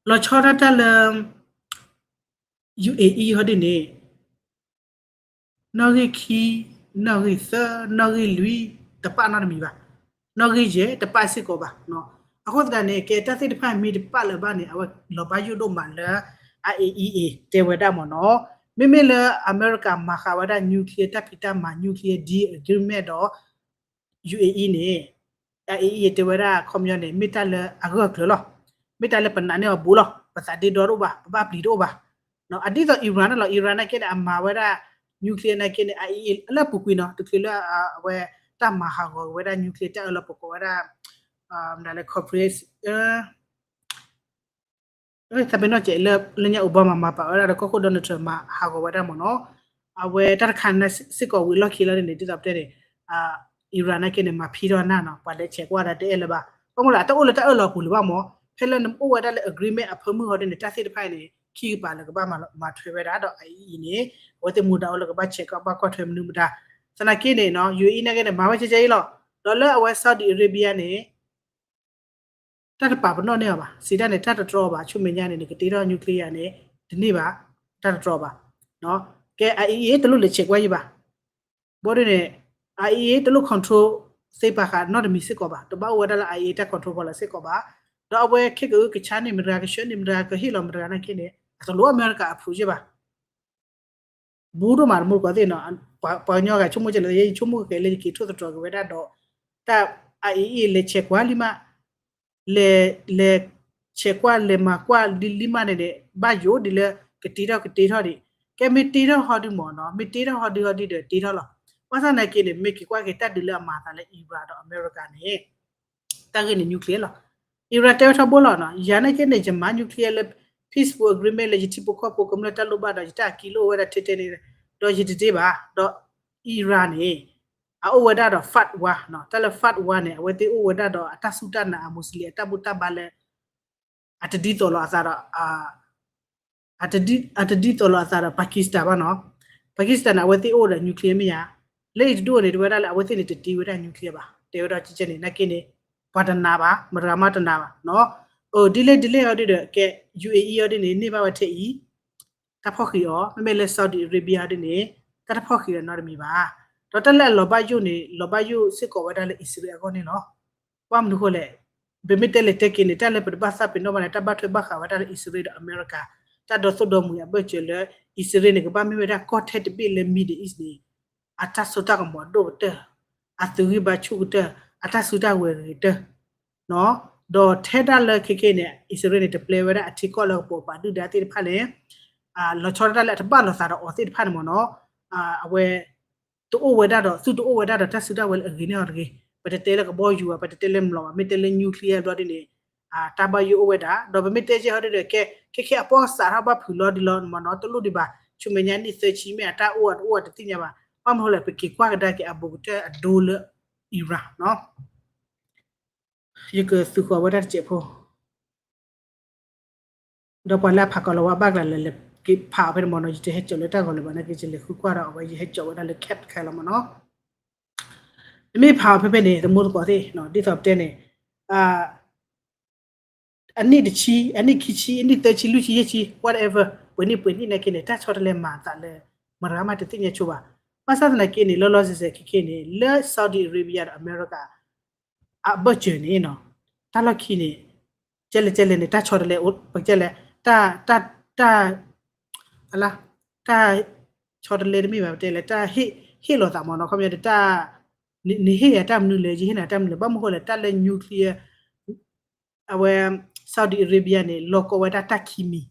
လီၤဆီဒၣ်တၢ်လၢ ယူၣ်အ့ၣ်အံၣ် ဟီဒ်န့ၣ် နီၣ်ဂံၢ်ခံ, နီၣ်ဂံၢ်သၢ, နီၣ်ဂံၢ်လွံၢ် တပာ်နီတမံၤဘၣ်, နီၣ်ဂံၢ်ယဲၢ် တပာ်စ့ၢ်ကီးဘၣ်. အဃိသတးန့ၣ် ကဲတၢ်သ့ၣ်တဖၣ်မ့ၢ်တပာ်လၢၤဘၣ်န့ၣ် အဝဲလီၤဘၣ်ယိၣ်ဒိၣ်မးလၢ IAEA တဲဝဲဒၣ်မ့ၢ်နီၤ. မ့မ့ၢ်လၢအမဲရကၤမၤဃာ်ဝဲဒၣ် nuclear တၢ်ဖံးတၢ်မၤ nuclear deal agreement ဒီး ယူၣ်အ့ၣ်အံၣ်န့ၣ် IAEA တဲဝဲဒၣ်ခီပညီန့ၣ် မ့ၢ်တၢ်လၢအဂၢၢ်အကျၢၤလီၤ. မ့ၢ်တၢ်လၢပနာ်န့ၢ်အီၤဘူးလီၤ. ပသးဒ့ဒီတအိၣ်ဘၣ်, ပဘၣ်ပျံၤတအိၣ်ဘၣ်. အဒ်သိး Iran န့ၣ်လီၤ. Iran နာ်က့န့ၣ် အမၤဝဲဒၣ် nuclear နာ်က့န့ၣ် IAEA လၢအပူၤကွံာ်နီၤ တချုးလၢအဝဲ တၢ်မၤဟးဂီၤဝဲဒၣ် nuclear တၢ်အၢလီၤပကိးဝဲဒၣ် မနုၤလဲၣ် corporate သးပ့ၤနီၣ်စဲးလၢ လၢညါ Obama မၤပာ်ဝဲဒၣ်ဒီး ကီၢ်ခိၣ် Donald Trump မၤဟးဂီၤဝဲဒၣ်မ့ၢ်နီၤ. အဝဲတၢ်တခါန့ၣ်စ့ၢ်ကီးဝံၤလီၢ်ခံလီၤန့ၣ် ဒ်သိးပတဲန့ၣ် Iran နာ်က့န့ၣ် မၤဖံထီၣ်နၢ်နီၤ ပှၤလဲၤဆဲးကွၢ်ဒၣ်တအဲၣ်လၢၤဘၣ်. ဘၣ်မနုၤလဲၣ် အတအိၣ်လၢတၢ်အၢၣ်လီၤအပူၤလၢၤဘၣ်မ့ၢ် ဖဲလၢနအိၣ်ဝဲဒၣ်လၢ agreement အဖၢမုၢ်ဟီဒ်န့ၣ် တၢ်သ့ၣ်တဖၣ်အံၤန့ၣ် ခံကပၤလၢကဘၣ်မၤထွဲဝဲဒၣ်ဒီး IAEA န့ၣ် အဝဲသ့ၣ်မူဒါအိၣ်လၢကဘၣ်ဆဲးကီးဘၣ်ကွၢ်ထွဲမနုၤမတၤ. သနာ်က့န့ၣ်နီၤ ယူၣ်အံၣ် နာ်က့န့ၣ် မၤဝဲကဲကဲအံၤလီၤ. ဒီးလၢအဝဲ Saudi Arabia န့ၣ် တၢ်တပာ်ပနီၣ်န့ၢ်အီၤဘၣ်. စံးတၢ်န့ၣ် တၢ်တတြီဘၣ် ဆူမဲာ်ညါန့ၣ် နကတ့ထီၣ် nuclear န့ၣ် တန့ၢ်ဘၣ်, တၢ်တတြီဘၣ်. ကဲ IAEA တလိၣ်လဲၤဆဲးကွၢ်ယံၤဘၣ်. ဘၣ်ဒ်န့ၣ် IAEA တလိၣ် control သ့ပာ်ဃာ်နီတမံၤစ့ၢ်ကီးဘၣ်, တဘၣ်အိၣ်ဝဲဒၣ်လၢ IAEA တၢ် control ဖီလာ်စ့ၢ်ကီးဘၣ်. ဒီးအဝဲခဲကအုကဆါန့ၢ်မတၤဂၤ ကဆှၢန့ၢ်မတၤဂၤ ကဟ့ၣ်လီၤမတၤဂၤနာ်က့န့ၣ် အတလိၣ်အမဲရကၤ approve ဘၣ်. ဘူးဒိၣ်မးတမူတကိးသ့ၣ်နီၤ, ပှၤကညီဂၤဆိကမိၣ်ကလဲၣ် ယဆိကမိၣ်ကကဲလၢယက့ၤထိၣ်သတြီၤက့ၤဝဲဒၣ်ဒီး တၢ် IAEA လဲၤဆဲးကွၢ်လံမး, လဲၤ လဲၤဆဲးကွၢ်လဲၤမၤကွၢ်လံလံမးန့ၣ်န့ၣ် ဘၣ်ယိၣ်ဒ်လၢ ကတ့ထီၣ်ကတ့ထီၣ်ဒံး, ကဲမ့ၢ်တ့ထီၣ်ဟီဒုမ့ၢ်နီၤ, မ့ၢ်တ့ထီၣ်ဟီဒုဟီဒုဒီးတ့ထီၣ်လီၤ. ဘၣ်ဆၣ်သနာ်က့န့ၣ် မ့ၢ်က့ၤကွၢ်က့ၤတၢ်ဒုးလၢအမၤအသးလၢ Iran ဒီးအမဲရကၤန့ၣ် တၢ်ဂ့ၢ်န့ၣ် nuclear လီၤ. Iran တဲဝဲထီဘိလီၤနီၤ, ယၤနာ်က့န့ၣ် ယမၤ nuclear လၢ peaceful agreement လၢယထံဖိကီၢ်ဖိကမျၢၢ်တၢ်လိၣ်ဘၣ်ဒီး ယတၢ်အကံလိၣ်ဝဲဒၣ်ထဲထဲန့ၣ်, ဒီးယတတ့ဘၣ်, ဒီး Iran န့ၣ် အအိၣ်ဝဲဒၣ်ဒီး fatwa နီၤ, တၢ်လၢ fatwa န့ၣ် အဝဲသ့ၣ်အိၣ်ဝဲဒၣ်ဒီးအတၢ်စူၢ်တၢ်နာ်အ Muslim အတၢ်ဘူၣ်တၢ်ဘါလၢ အတဒ်သိးလိာ်အသးဒီး အတဒ်သိးလိာ်အသးဒီး Pakistan ဘၣ်နီၤ. Pakistan န့ၣ် အဝဲသ့ၣ်အိၣ်ဒီး nuclear မ့ၢ်ဧါ, လၢအံၤတဒူၣ်န့ၣ် တဲဝဲဒၣ်လၢအဝဲသ့ၣ်န့ၣ်တတ့ဝဲဒၣ် nuclear ဘၣ်, တဲဝဲဒၣ်ကဲကဲန့ၣ် နာ်က့န့ၣ် ပှၤတနာ်ဘၣ်, မတၤဂၤမးတနာ်ဘၣ်နီၤ. အဒ်လဲၣ်ဒ်လဲၣ်အီၤဒ်ဒီး ကဲ ယူၣ်အ့ၣ်အံၣ် အီၤဒ်န့ၣ် န့ၢ်ဘၣ်ဝဲထဲအံၤ တၢ်ဖီၣ်ဃံးအီၤ, မ့မ့ၢ်လၢ Saudi Arabia အီၤဒ်န့ၣ် တၢ်တဖီၣ်ဃံးအီၤနီတမံၤဘၣ်. ဒီးတၢ်လၢအလီၤဘၣ်ယိၣ်န့ၣ် လီၤဘၣ်ယိၣ်စ့ၢ်ကီးဝဲဒၣ်လၢအံၣ်စရ့လးအဂီၢ်န့ၣ်လီၤ. ဘၣ်မနုၤဃိလဲၣ်, ပမ့ၢ်တဲလဲၤတဲက့ၤန့ၣ် တၢ်လၢပတဘၣ်သးပ့ၤနီၣ်ဘၣ်န့ၣ် တၢ်ဘၣ်ထွဲဘၣ်ဃးဝဲဒၣ်လၢအံၣ်စရ့လးဒီးအမဲရကၤ တၢ်ဒီသိၣ်ဒီမှံၤအဘၢၣ်စၢၤလၢ အံၣ်စရ့လးန့ၣ် ကဘၣ်မ့ၢ်ဝဲဒၣ်ကီၢ်ထဲတဘ့ၣ်လၢ Middle East န့ၣ် အတၢ်စိတၢ်ကမီၤဒိၣ်ကတၢၢ်, အသုးဂံၢ်ဘါဆူၣ်ကတၢၢ်, အတၢ်စုတၢ်ဝဲၤဂ့ၤကတၢၢ် ဒီးထဲဒၣ်လၢခဲခဲန့ၣ် အံၣ်စရ့လးန့ၣ် တပျဲဝဲဒၣ်အထံကီၢ်လၢကပိာ်ပာ်ဒုၣ်ဒါသ့ၣ်တဖၣ်န့ၣ် လီၤဆီဒၣ်တၢ်လၢအတဘၣ်လိာ်သးဒီးအီၤသ့ၣ်တဖၣ်န့ၣ်မ့ၢ်နီၤ, အဝဲ တအိၣ်ဝဲဒၣ်ဒီး သုတအိၣ်ဝဲဒၣ်ဒီးတၢ်စုတၢ်ဝဲၤလၢအဂ့ၤန့ၢ်အီၤတဂ့ၤ. ပတတဲလၢကဘီယူၤဘၣ်, ပတတဲလၢမျိာ်ဘၣ်, မ့ၢ်တဲလၢ nuclear ဘျီဒ်န့ၣ် တၢ်ဘၣ်ယိၣ်အိၣ်ဝဲဒၣ်, ဒီးပမ့ၢ်တဲကဲဟီဒ်ဒီး ကဲ ခဲခဲအပီၢ်စးထီၣ်ဘၣ်ဖုးလီၤဒ်လီၤမ့ၢ်နီၤ, တလိၣ်ဒံးဘၣ်, ဆူမဲာ်ညါနံၣ်သၢဆံမ့ၢ်အတၢ်အိၣ်အတအိၣ်အတသ့ၣ်ညါဘၣ်, ဘၣ်မနုၤလဲၣ် ပက့ၤကွၢ်ကဒါက့ၤအဘူးကတၢၢ်အဒိလၢ Iran နီၤ. ယကသုးဃီၤဝဲဒၣ်တစဲးဖိ ဒီးပှၤလၢအဖးကီၤလၤဝါဘၣ်ကျါလၢလဲၤက့ၤဖးအီၤဖဲန့ၣ်မ့ၢ်နီၤ, ယတဟဲစိာ်လၢတၢ်ဂီၤလၢၤဘၣ်နာ်က့ ယလဲၤဃုကွၢ်ဒီးအဝဲ ယဟဲစိာ်ဝဲဒၣ်လၢ cap တခါလီၤမ့ၢ်နီၤ. နမ့ၢ်ဖးအီၤဖဲဖဲန့ၣ် သမူသကိးသ့ၣ် ဒ်သိးပတဲန့ၣ် အနံၣ်တဆံ, အနံၣ်ခံဆံ, အနံၣ်သၢဆံ, လွံၢ်ဆံ, ယဲၢ်ဆံ, whatever ပှဲၤနံၣ်ပှဲၤနံၣ်နာ်က့န့ၣ် တၢ်ဆီတလဲမၤအသးလၢ မတၤဂၤမးတသ့ၣ်ညါဆိဘၣ်. ဘၣ်ဆၣ်သနာ်က့န့ၣ် လီၤလီၤဆဲးဆဲးခဲခဲန့ၣ် လၢ Saudi Arabia ဒီးအမဲရကၤ အဘၢၣ်စၢၤန့ၣ်နီၤ, တၢ်လီၢ်ခံန့ၣ် ကဲလဲၣ်ကဲလဲၣ်န့ၣ် တၢ်ဆီတလဲ ပကတဲလဲၣ် တၢ် တၢ် အလါ တၢ်ဆီတလဲတမ့ၢ်ဘၣ် ပတဲလဲၣ် တၢ်ဟ့ၣ်လီၤသးမ့ၢ်နီၤ ခီပညီတၢ် နဟ့ၣ်ယၤတၢ်မနုၤလဲၣ် ယဟ့ၣ်နၤတၢ်မနုၤလဲၣ် ဘၣ်မနုၤဃိလဲၣ် တၢ်လၢ nuclear အဝဲ Saudi Arabia န့ၣ် လီၤကီဝဲဒၣ်တၢ်ခံမံၤ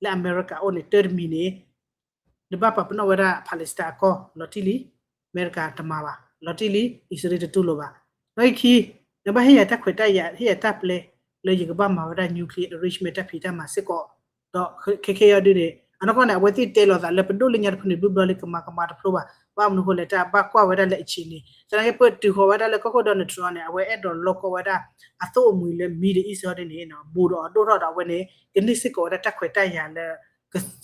လၢအမဲရကၤအိၣ်န့ၣ် တၢတမံၤန့ၣ် နဘၣ်ပာ်ပနီၣ်ဝဲဒၣ် Palestine အကီၢ် လီၤတံၢ်လံ, အမဲရကၤတမၤဘၣ် လီၤတံၢ်လံ, အံၣ်စရ့လးတတူၢ်လိာ်ဘၣ်. လီၢ်ခံ နဘၣ်ဟ့ၣ်ယၤတၢ်ခွဲးတၢ်ယာ် ဟ့ၣ်ယၤတၢ်ပျဲ လၢယကဘၣ်မၤဝဲဒၣ် nuclear arrangement တၢ်ဖံးတၢ်မၤစ့ၢ်ကီး, ဒီးခဲခဲအံၤဒုန့ၣ် အနီၢ်ကီၢ်န့ၣ် အဝဲသ့ၣ်တဲလိာ်သးလၢပဒိၣ်လၢညါတဖုန့ၣ် ဘျုးဘျီလံကမၤကမၤတဖျိဘၣ်, ဘၣ်မနုၤဃိလဲၣ် တၢ်ဘၣ်ကွၢ်ဝဲဒၣ်လၢအဆံးန့ၣ် သနာ်က့ပတုာ်ဃီၤဝဲဒၣ်လၢကီၢ်ခိၣ် Donald Trump န့ၣ် အဝဲအဲၣ်ဒိးလီၤကီဝဲဒၣ် အသိၣ်အမှံၤလၢ Middle East ဟီဒ်န့ၣ် ဘူးဒီးအဒိၣ်ထီၣ်ဒီးအဝဲန့ၣ် ကန့ၢ်စ့ၢ်ကီးဝဲဒၣ်တၢ်ခွဲးတၢ်ယာ်လၢ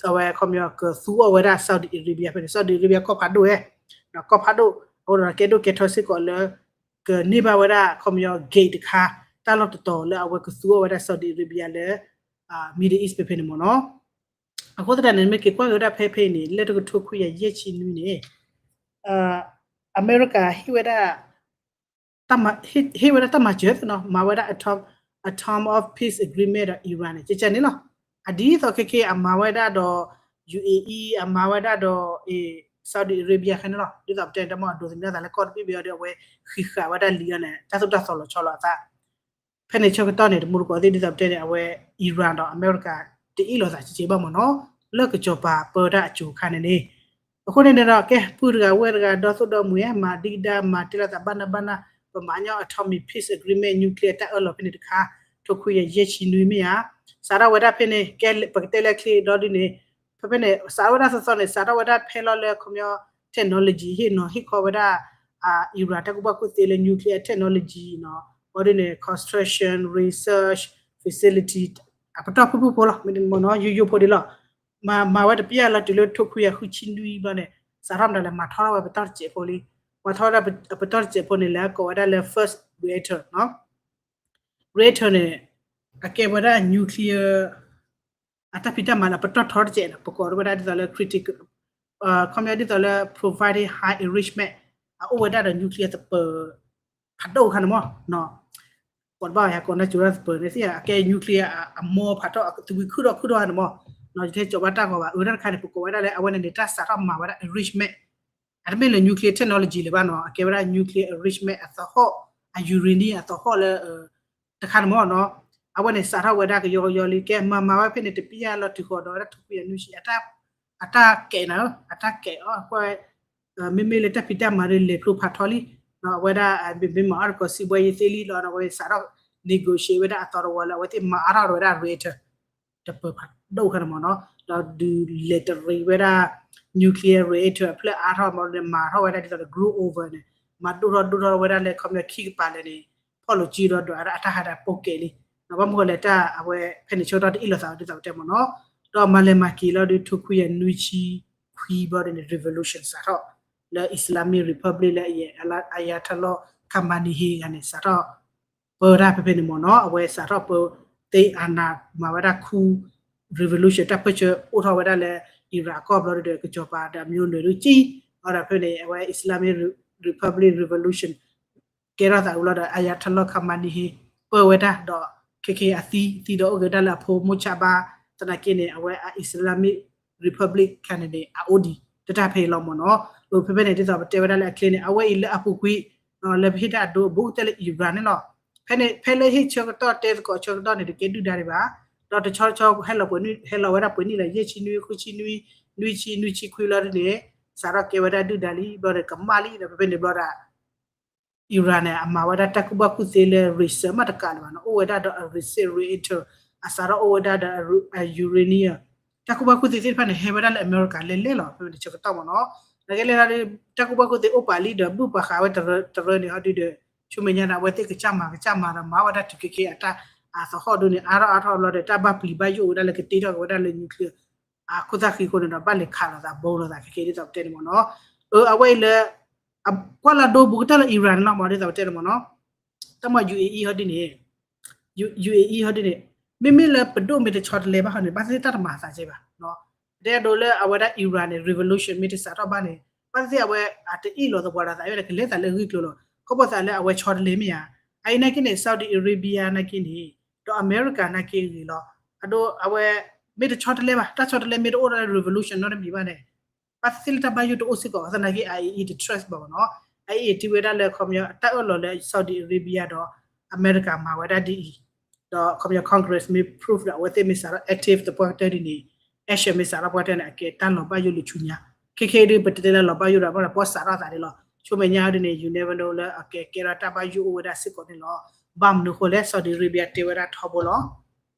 အဝဲခီပညီကသူအီၤဝဲဒၣ် Saudi Arabia ဖဲန့ၣ် Saudi Arabia ကီၢ်ဖးဒိၣ်ဝဲ, ကီၢ်ဖးဒိၣ် အဃိဒီးကဲဒိၣ်ကဲထီစ့ၢ်ကီးလၢ ကန့ၢ်ဘၣ်ဝဲဒၣ်ခီပညီ gate တခါ တၢ်လီၢ်တတီၤလၢအဝဲကသူအီၤဝဲဒၣ် Saudi Arabia လၢ Middle East ဖဲဖဲန့ၣ်မ့ၢ်နီၤ. အဃိသတးန့ၣ် မ့ၢ်က့ၤကွၢ်က့ၤဝဲဒၣ်ဖဲဖဲအံၤန့ၣ် လၢတကထိခွံကယၤယဲၢ်ဆံနွံန့ၣ် အမဲရကၤဟ့ၣ်ဝဲဒၣ် ဟ့ၣ်ဝဲဒၣ်တၢ်မၤစၢၤနီၤ မၤဝဲဒၣ် Atom of Peace Agreement ဒီး Iran န့ၣ် ကကန့ၣ်လီၤ. အဒ်သိးခဲခဲအမၤဝဲဒၣ်ဒီး UAE အမၤဝဲဒၣ်ဒီး Saudi Arabia ခဲန့ၣ်လီၤ. ဒ်သိးပတဲန့ၣ် တၢ်မ့ၢ်အဒိးသန့ၤအသးလၢကီၢ်တဘ့ၣ်ဘ့ၣ်အီၤဒီး အဝဲဃံးဃာ်ဝဲဒၣ်လံအီၤန့ၣ် တၢ်သိၣ်တၢ်သီလီၤဆီလီၤအသး ဖဲန့ၣ်ဆၢကတီၢ်န့ၣ် တမူတကိးသ့ၣ်ဒ်သိးပတဲန့ၣ် အဝဲ Iran ဒီးအမဲရကၤ တအ့ၣ်လိာ်သးစ့ၢ်ကီးဘၣ်မ့ၢ်နီၤ လၢကစီၤပၤပၢတၢ်အစိၤအခါန့ၣ်န့ၣ်. အဃိန့ၣ်န့ၣ်ဒီး ကဲ ပုၢ်တဂၤဝဲၢ်တဂၤ ဒီသိၣ်ဒီမူၤ မၤဒံကဒါ မၤတဲလိာ်သးဘၣ်နၢ်ဘၣ်နၢ် ပမၤညီ Atomic Peace Agreement nuclear တၢ်အၢၣ်လီၤဖဲန့ၣ်တခါ ထိခွံကယၤယဲၢ်ဆံနွံမ့ၢ်ဧါ. စးထီၣ်ဝဲဒၣ်ဖဲန့ၣ် ကဲ ပကတဲလၢချ့ဒီဒ်န့ၣ် ဖဲဖဲန့ၣ် စးထီၣ်ဝဲဒၣ်သီသီန့ၣ် စးထီၣ်ဝဲဒၣ်ဖဲလီၤလၢခီပညီ technology ဟ့ၣ်နီၤဟ့ၣ်ခီဝဲဒၣ် Iran တၢ်ကူၣ်ဘၣ်ကူၣ်သ့လၢ nuclear technology နီၤ ဘီဒ်န့ၣ် construction research facility အပတီၢ်ဖုၣ်ဖုၣ်ဖိလီၤ မ့ၢ်နီၤ ယိယိဖိဒ်လီၤ. မၤမၤဝဲတပျၢ်လီၤတုၤလၢထိခွံကယၤဃုဆံနွံဘျီန့ၣ် စးထီၣ်မတၤလဲၣ် မၤထီထီၣ်ဝဲပတီၢ်တစဲးဖိလံ. မၤထီထီၣ်ဝဲဒၣ်ပတီၢ်တစဲးဖိန့ၣ် လဲၤကိးဝဲဒၣ်လၢ first reactor နီၤ reactor န့ၣ် အကဲဝဲဒၣ် nuclear အတၢ်ဖံးတၢ်မၤလၢပတီၢ်ထီတစဲးန့ၣ် ပကိးဝဲဒၣ်ဒ်သိးလၢ critical ခီပညီဒ်သိးလၢ providing high enrichment အအိၣ်ဝဲဒၣ်ဒီး nuclear သပၢၤ ဖးဒိၣ်အခါန့ၣ်မ့ၢ် ကိးတဘၣ်ဝဲ ကိးနၢ်စူၤဒၣ်သပၢၤန့ၣ် သ့ၣ်အကဲ nuclear အမီဖးထီၣ် သဝံခုၣ်ထီၣ်ခုၣ်ထီၣ်န့ၣ်မ့ၢ် ယထဲကၠီၤဘၣ်တၢ်ဂီၤဘၣ် အၢတၢ်တခါန့ၣ် ပကိးဝဲဒၣ်လၢ အဝဲန့ၣ်န့ၣ် တၢ်စးထီၣ်မၤဝဲဒၣ် enrichment အတမ့ၢ်လၢ nuclear technology လၢၤဘၣ်နီၤ အကဲဝဲဒၣ် nuclear enrichment အသဟီၣ် အ uranium အသဟီၣ်လၢ တခါန့ၣ်မ့ၢ်နီၤ အဝဲန့ၣ်စးထီၣ်ဝဲဒၣ်ကယီကယီလံ ကဲမၤမၤဝဲဖဲန့ၣ် တပျၢ်လီၤတုၤဃီၤဒီးဝဲဒၣ်ထိခွံကယၤနွံဆံ အတၢ်ကဲးနၤဧၢ အတၢ်ကဲးအီၤကွၢ် မ့မ့ၢ်လၢတၢ်ဖံးတၢ်မၤဒီးလဲၤဖျိဖးထီလံ အဝဲဒၣ် ဘ့ၣ်မၤအီၣ်တကိးစံးဘှဲယသ့လံလီၤ အဝဲစးထီၣ် negotiate ဝဲဒၣ်အသီတဝီလၢအဝဲသ့ၣ်မၤအါထီၣ်ဝဲဒၣ် reactor တပၢၤဖးဒိၣ်ခါန့ၣ်မ့ၢ်နီၤ ဒီးဒုးလဲၤတရံးဝဲဒၣ် nuclear reactor အဖျၢၣ်အါထီၣ်မ့ၢ်ဒီး မၤထီၣ်ဝဲဒၣ်ဒ်သိးဒီး grow over န့ၣ် မၤဒိၣ်ထီၣ်ဒိၣ်ထီၣ်ဝဲဒၣ်လၢခီပညီခံကပၤလၢာ်န့ၣ် ဖီၣ်လိာ်ကံဒီးဒွးဝဲဒၣ်အတၢ်ဟးဒၣ်ပိာ်ကဲးလံ ဘၣ်မနုၤဃိလဲၣ်တၢ်အဝဲဖဲန့ၣ်ဆၢကတီၢ်တအ့ၣ်လိာ်သးဝဲဒ်သိးပတဲမ့ၢ်နီၤ ဒီးမၤလဲၤမၤက့ၤလီၤဒုး ထိခွံကယၤနွံဆံခွံဘျီဒ်န့ၣ် revolution စးထီၣ် လၢ Islamic Republic လၢ Ayatollah Khamenei ဂၤန့ၣ် စးထီၣ် ပၢတၢ်ဖဲဖဲန့ၣ်မ့ၢ်နီၤ အဝဲစးထီၣ်ပၢ သိမ်းအာဏာ မၤဝဲဒၣ် coup revolution တၢ်ပၢၢ်ဆၢအိၣ်ထီၣ်ဝဲဒၣ်လၢ Iran အကီၢ်ဘျီဒုးဒီး ကစီၤပၤဒီးအမျိုးနွယ်ဒုးကံ ဒီးဖဲန့ၣ် အဝဲ Islamic Republic Revolution ကဲထီၣ်သးဝံၤလီၤဒီး Ayatollah Khamenei ပၢဝဲဒၣ်ဒီး ခဲခဲအသံ သံဒီးအိၣ်က့ၤဒၣ်လၢအဖိမိၢ်ဆးဘါ သနာ်က့န့ၣ် အဝဲ Islamic Republic ခါန့ၣ်န့ၣ် အအိၣ်ဒံးတတၢ်ဖဲအံၤလီၤမ့ၢ်နီၤ ဖဲဖဲန့ၣ်ဒ်သိးပတဲဝဲဒၣ်လၢအချ့န့ၣ် အဝဲအံၤလၢအပူၤကွံာ် လၢပဟ့ၣ်တၢ်အဒိအဘူးကတၢၢ်လၢ Iran န့ၣ်လီၤ ဖဲန့ၣ် ဖဲလၢဟ့ၣ်ဆၢကတီၢ်တဲသကိးဆၢကတီၢ်န့ၣ် တကဲဒုၣ်ဒါဒံးဘၣ် ဒီးတဆီတဆီဟဲလီၤပှဲၤနံၣ် ဟဲလီၤဝဲဒၣ်ပှဲၤနံၣ်လၢယဲၢ်ဆံနွံ ဃုဆံနွံ နွံဆံ နွံဆံခွံလီၤဒ်န့ၣ် စးထီၣ်ကဲဝဲဒၣ်ဒုၣ်ဒါလံ ဘျီဒီးကမၣ်လံဒီး ဖဲဖဲန့ၣ်ဘျီဒီး Iran န့ၣ် အမၤဝဲဒၣ်တၢ်ကူၣ်ဘၣ်ကူၣ်သ့လၢ research မးတကးလၢၤဘၣ်နီၤ အိၣ်ဝဲဒၣ်ဒီးအ research reactor အစးထီၣ်အိၣ်ဝဲဒၣ်ဒီး uranium တၢ်ကူၣ်ဘၣ်ကူၣ်သ့သ့ၣ်တဖၣ်န့ၣ် ဟဲဝဲဒၣ်လၢအမဲရကၤလဲၣ်လဲၣ်လီၤ ဖဲဖဲန့ၣ်ဆၢကတီၢ်မ့ၢ်နီၤ နကဲလဲၣ်ဒၣ် တၢ်ကူၣ်ဘၣ်ကူၣ်သ့အိၣ်ပာ်လံဒီး ဘုၣ်ပာ်ဃာ်ဝဲတရၢန့ၣ်ဟီဒုဒီး ဆူမဲာ်ညါဒီး အဝဲသ့ၣ်ကစၢ်မၤကစၢ်မၤဒီးမၤဝဲဒၣ်တုၤခဲခဲအတၢ်အသဟီၣ်ဒုန့ၣ် အါထီၣ်အါထီၣ်ဘျီဒီး တၢ်ဘၣ်ပျံၤဘၣ်ယိၣ်ဝဲဒၣ်လၢကတ့ထီၣ်က့ၤဝဲဒၣ်လၢ nuclear အခိၣ်သၣ်ဃံအဃိန့ၣ်ဒီး ဘၣ်လဲၤခးလိာ်သး bomb လိာ်သးခဲခဲဒ်သိးပတဲန့ၣ်မ့ၢ်နီၤ အဝဲအံၤလၢ ကွၢ်လၢဒိဘူးကတၢၢ်လၢ Iran န့ၣ်လီၤမ့ၢ်ဒ်သိးပတဲန့ၣ်မ့ၢ်နီၤ တၢ်မ့ၢ် UAE ဟီဒ်န့ၣ် UAE ဟီဒ်န့ၣ် မ့မ့ၢ်လၢပဒိၣ်မ့ၢ်တဆီတလဲဘၣ်ဟီန့ၣ် ဘၣ်သ့ၣ်သ့ၣ်တၢ်တမၤသးကဲဘၣ်နီၤ ပတဲဒိးလၢအဝဲဒၣ် Iran န့ၣ် revolution မ့ၢ်တစးထီၣ်ဘၣ်န့ၣ် ဘၣ်သ့ၣ်သ့ၣ်အဝဲအတအ့ၣ်လိာ်သပှၢ်လိာ်သး အဝဲဒၣ်ကလဲၤသးလၢအဂ့ၢ်ကျိၤလီၤ. ခီဖျိသးလၢအဝဲဆီတလဲမ့ၢ်ဧါ. အအံၤနာ်က့န့ၣ် Saudi Arabia နာ်က့န့ၣ် ဒီးအမဲရကၤနာ်က့အဂ့ၢ်လီၤ. အဒိ အဝဲ မ့ၢ်တဆီတလဲဘၣ်, တၢ်ဆီတလဲမ့ၢ်တအိၣ်ဒီး revolution နီတမံၤဘၣ်န့ၣ် ဘၣ်သ့ၣ်သ့ၣ်လၢတၢ်ဘၣ်ယိၣ်တအိၣ်စ့ၢ်ကီး သနာ်က့ အအံၤ interest ဘၣ်မ့ၢ်နီၤ. အအံၤ ထံၣ်ဝဲဒၣ်လၢ ခီပညီ တၢ်အၢၣ်လီၤလၢ Saudi Arabia ဒီး အမဲရကၤမၤဝဲဒၣ်ဒ်အံၤ ဒီး ခီပညီ Congress မ့ၢ် proof ဒီး အဝဲသ့ၣ်မ့ၢ်စးထီၣ် active သပှၢ်ကတၢၢ်ဒ်န့ၣ် action မ့ၢ်စးထီၣ်ပှၢ်ကတၢၢ်န့ၣ် အကဲတၢ်လီၤဘၣ်ယိၣ်လၢဆူညါ. ခဲခဲအံၤဒုး ပတဲတဲလၢလီၤဘၣ်ယိၣ်ဒီး ဘၣ်ဒီးပှၤစးထီၣ်သးဒ်လီၤ. ဆူမဲာ်ညါဒ်န့ၣ် you never know လၢအကဲကဲထီၣ်တၢ်ဘၣ်ယိၣ်အိၣ်ဝဲဒၣ်စ့ၢ်ကီးန့ၣ်လီၤ. ဘၣ်မနုၤအဃိလဲၣ် Saudi Arabia တဲဝဲဒၣ်ထီဘိလီၤ.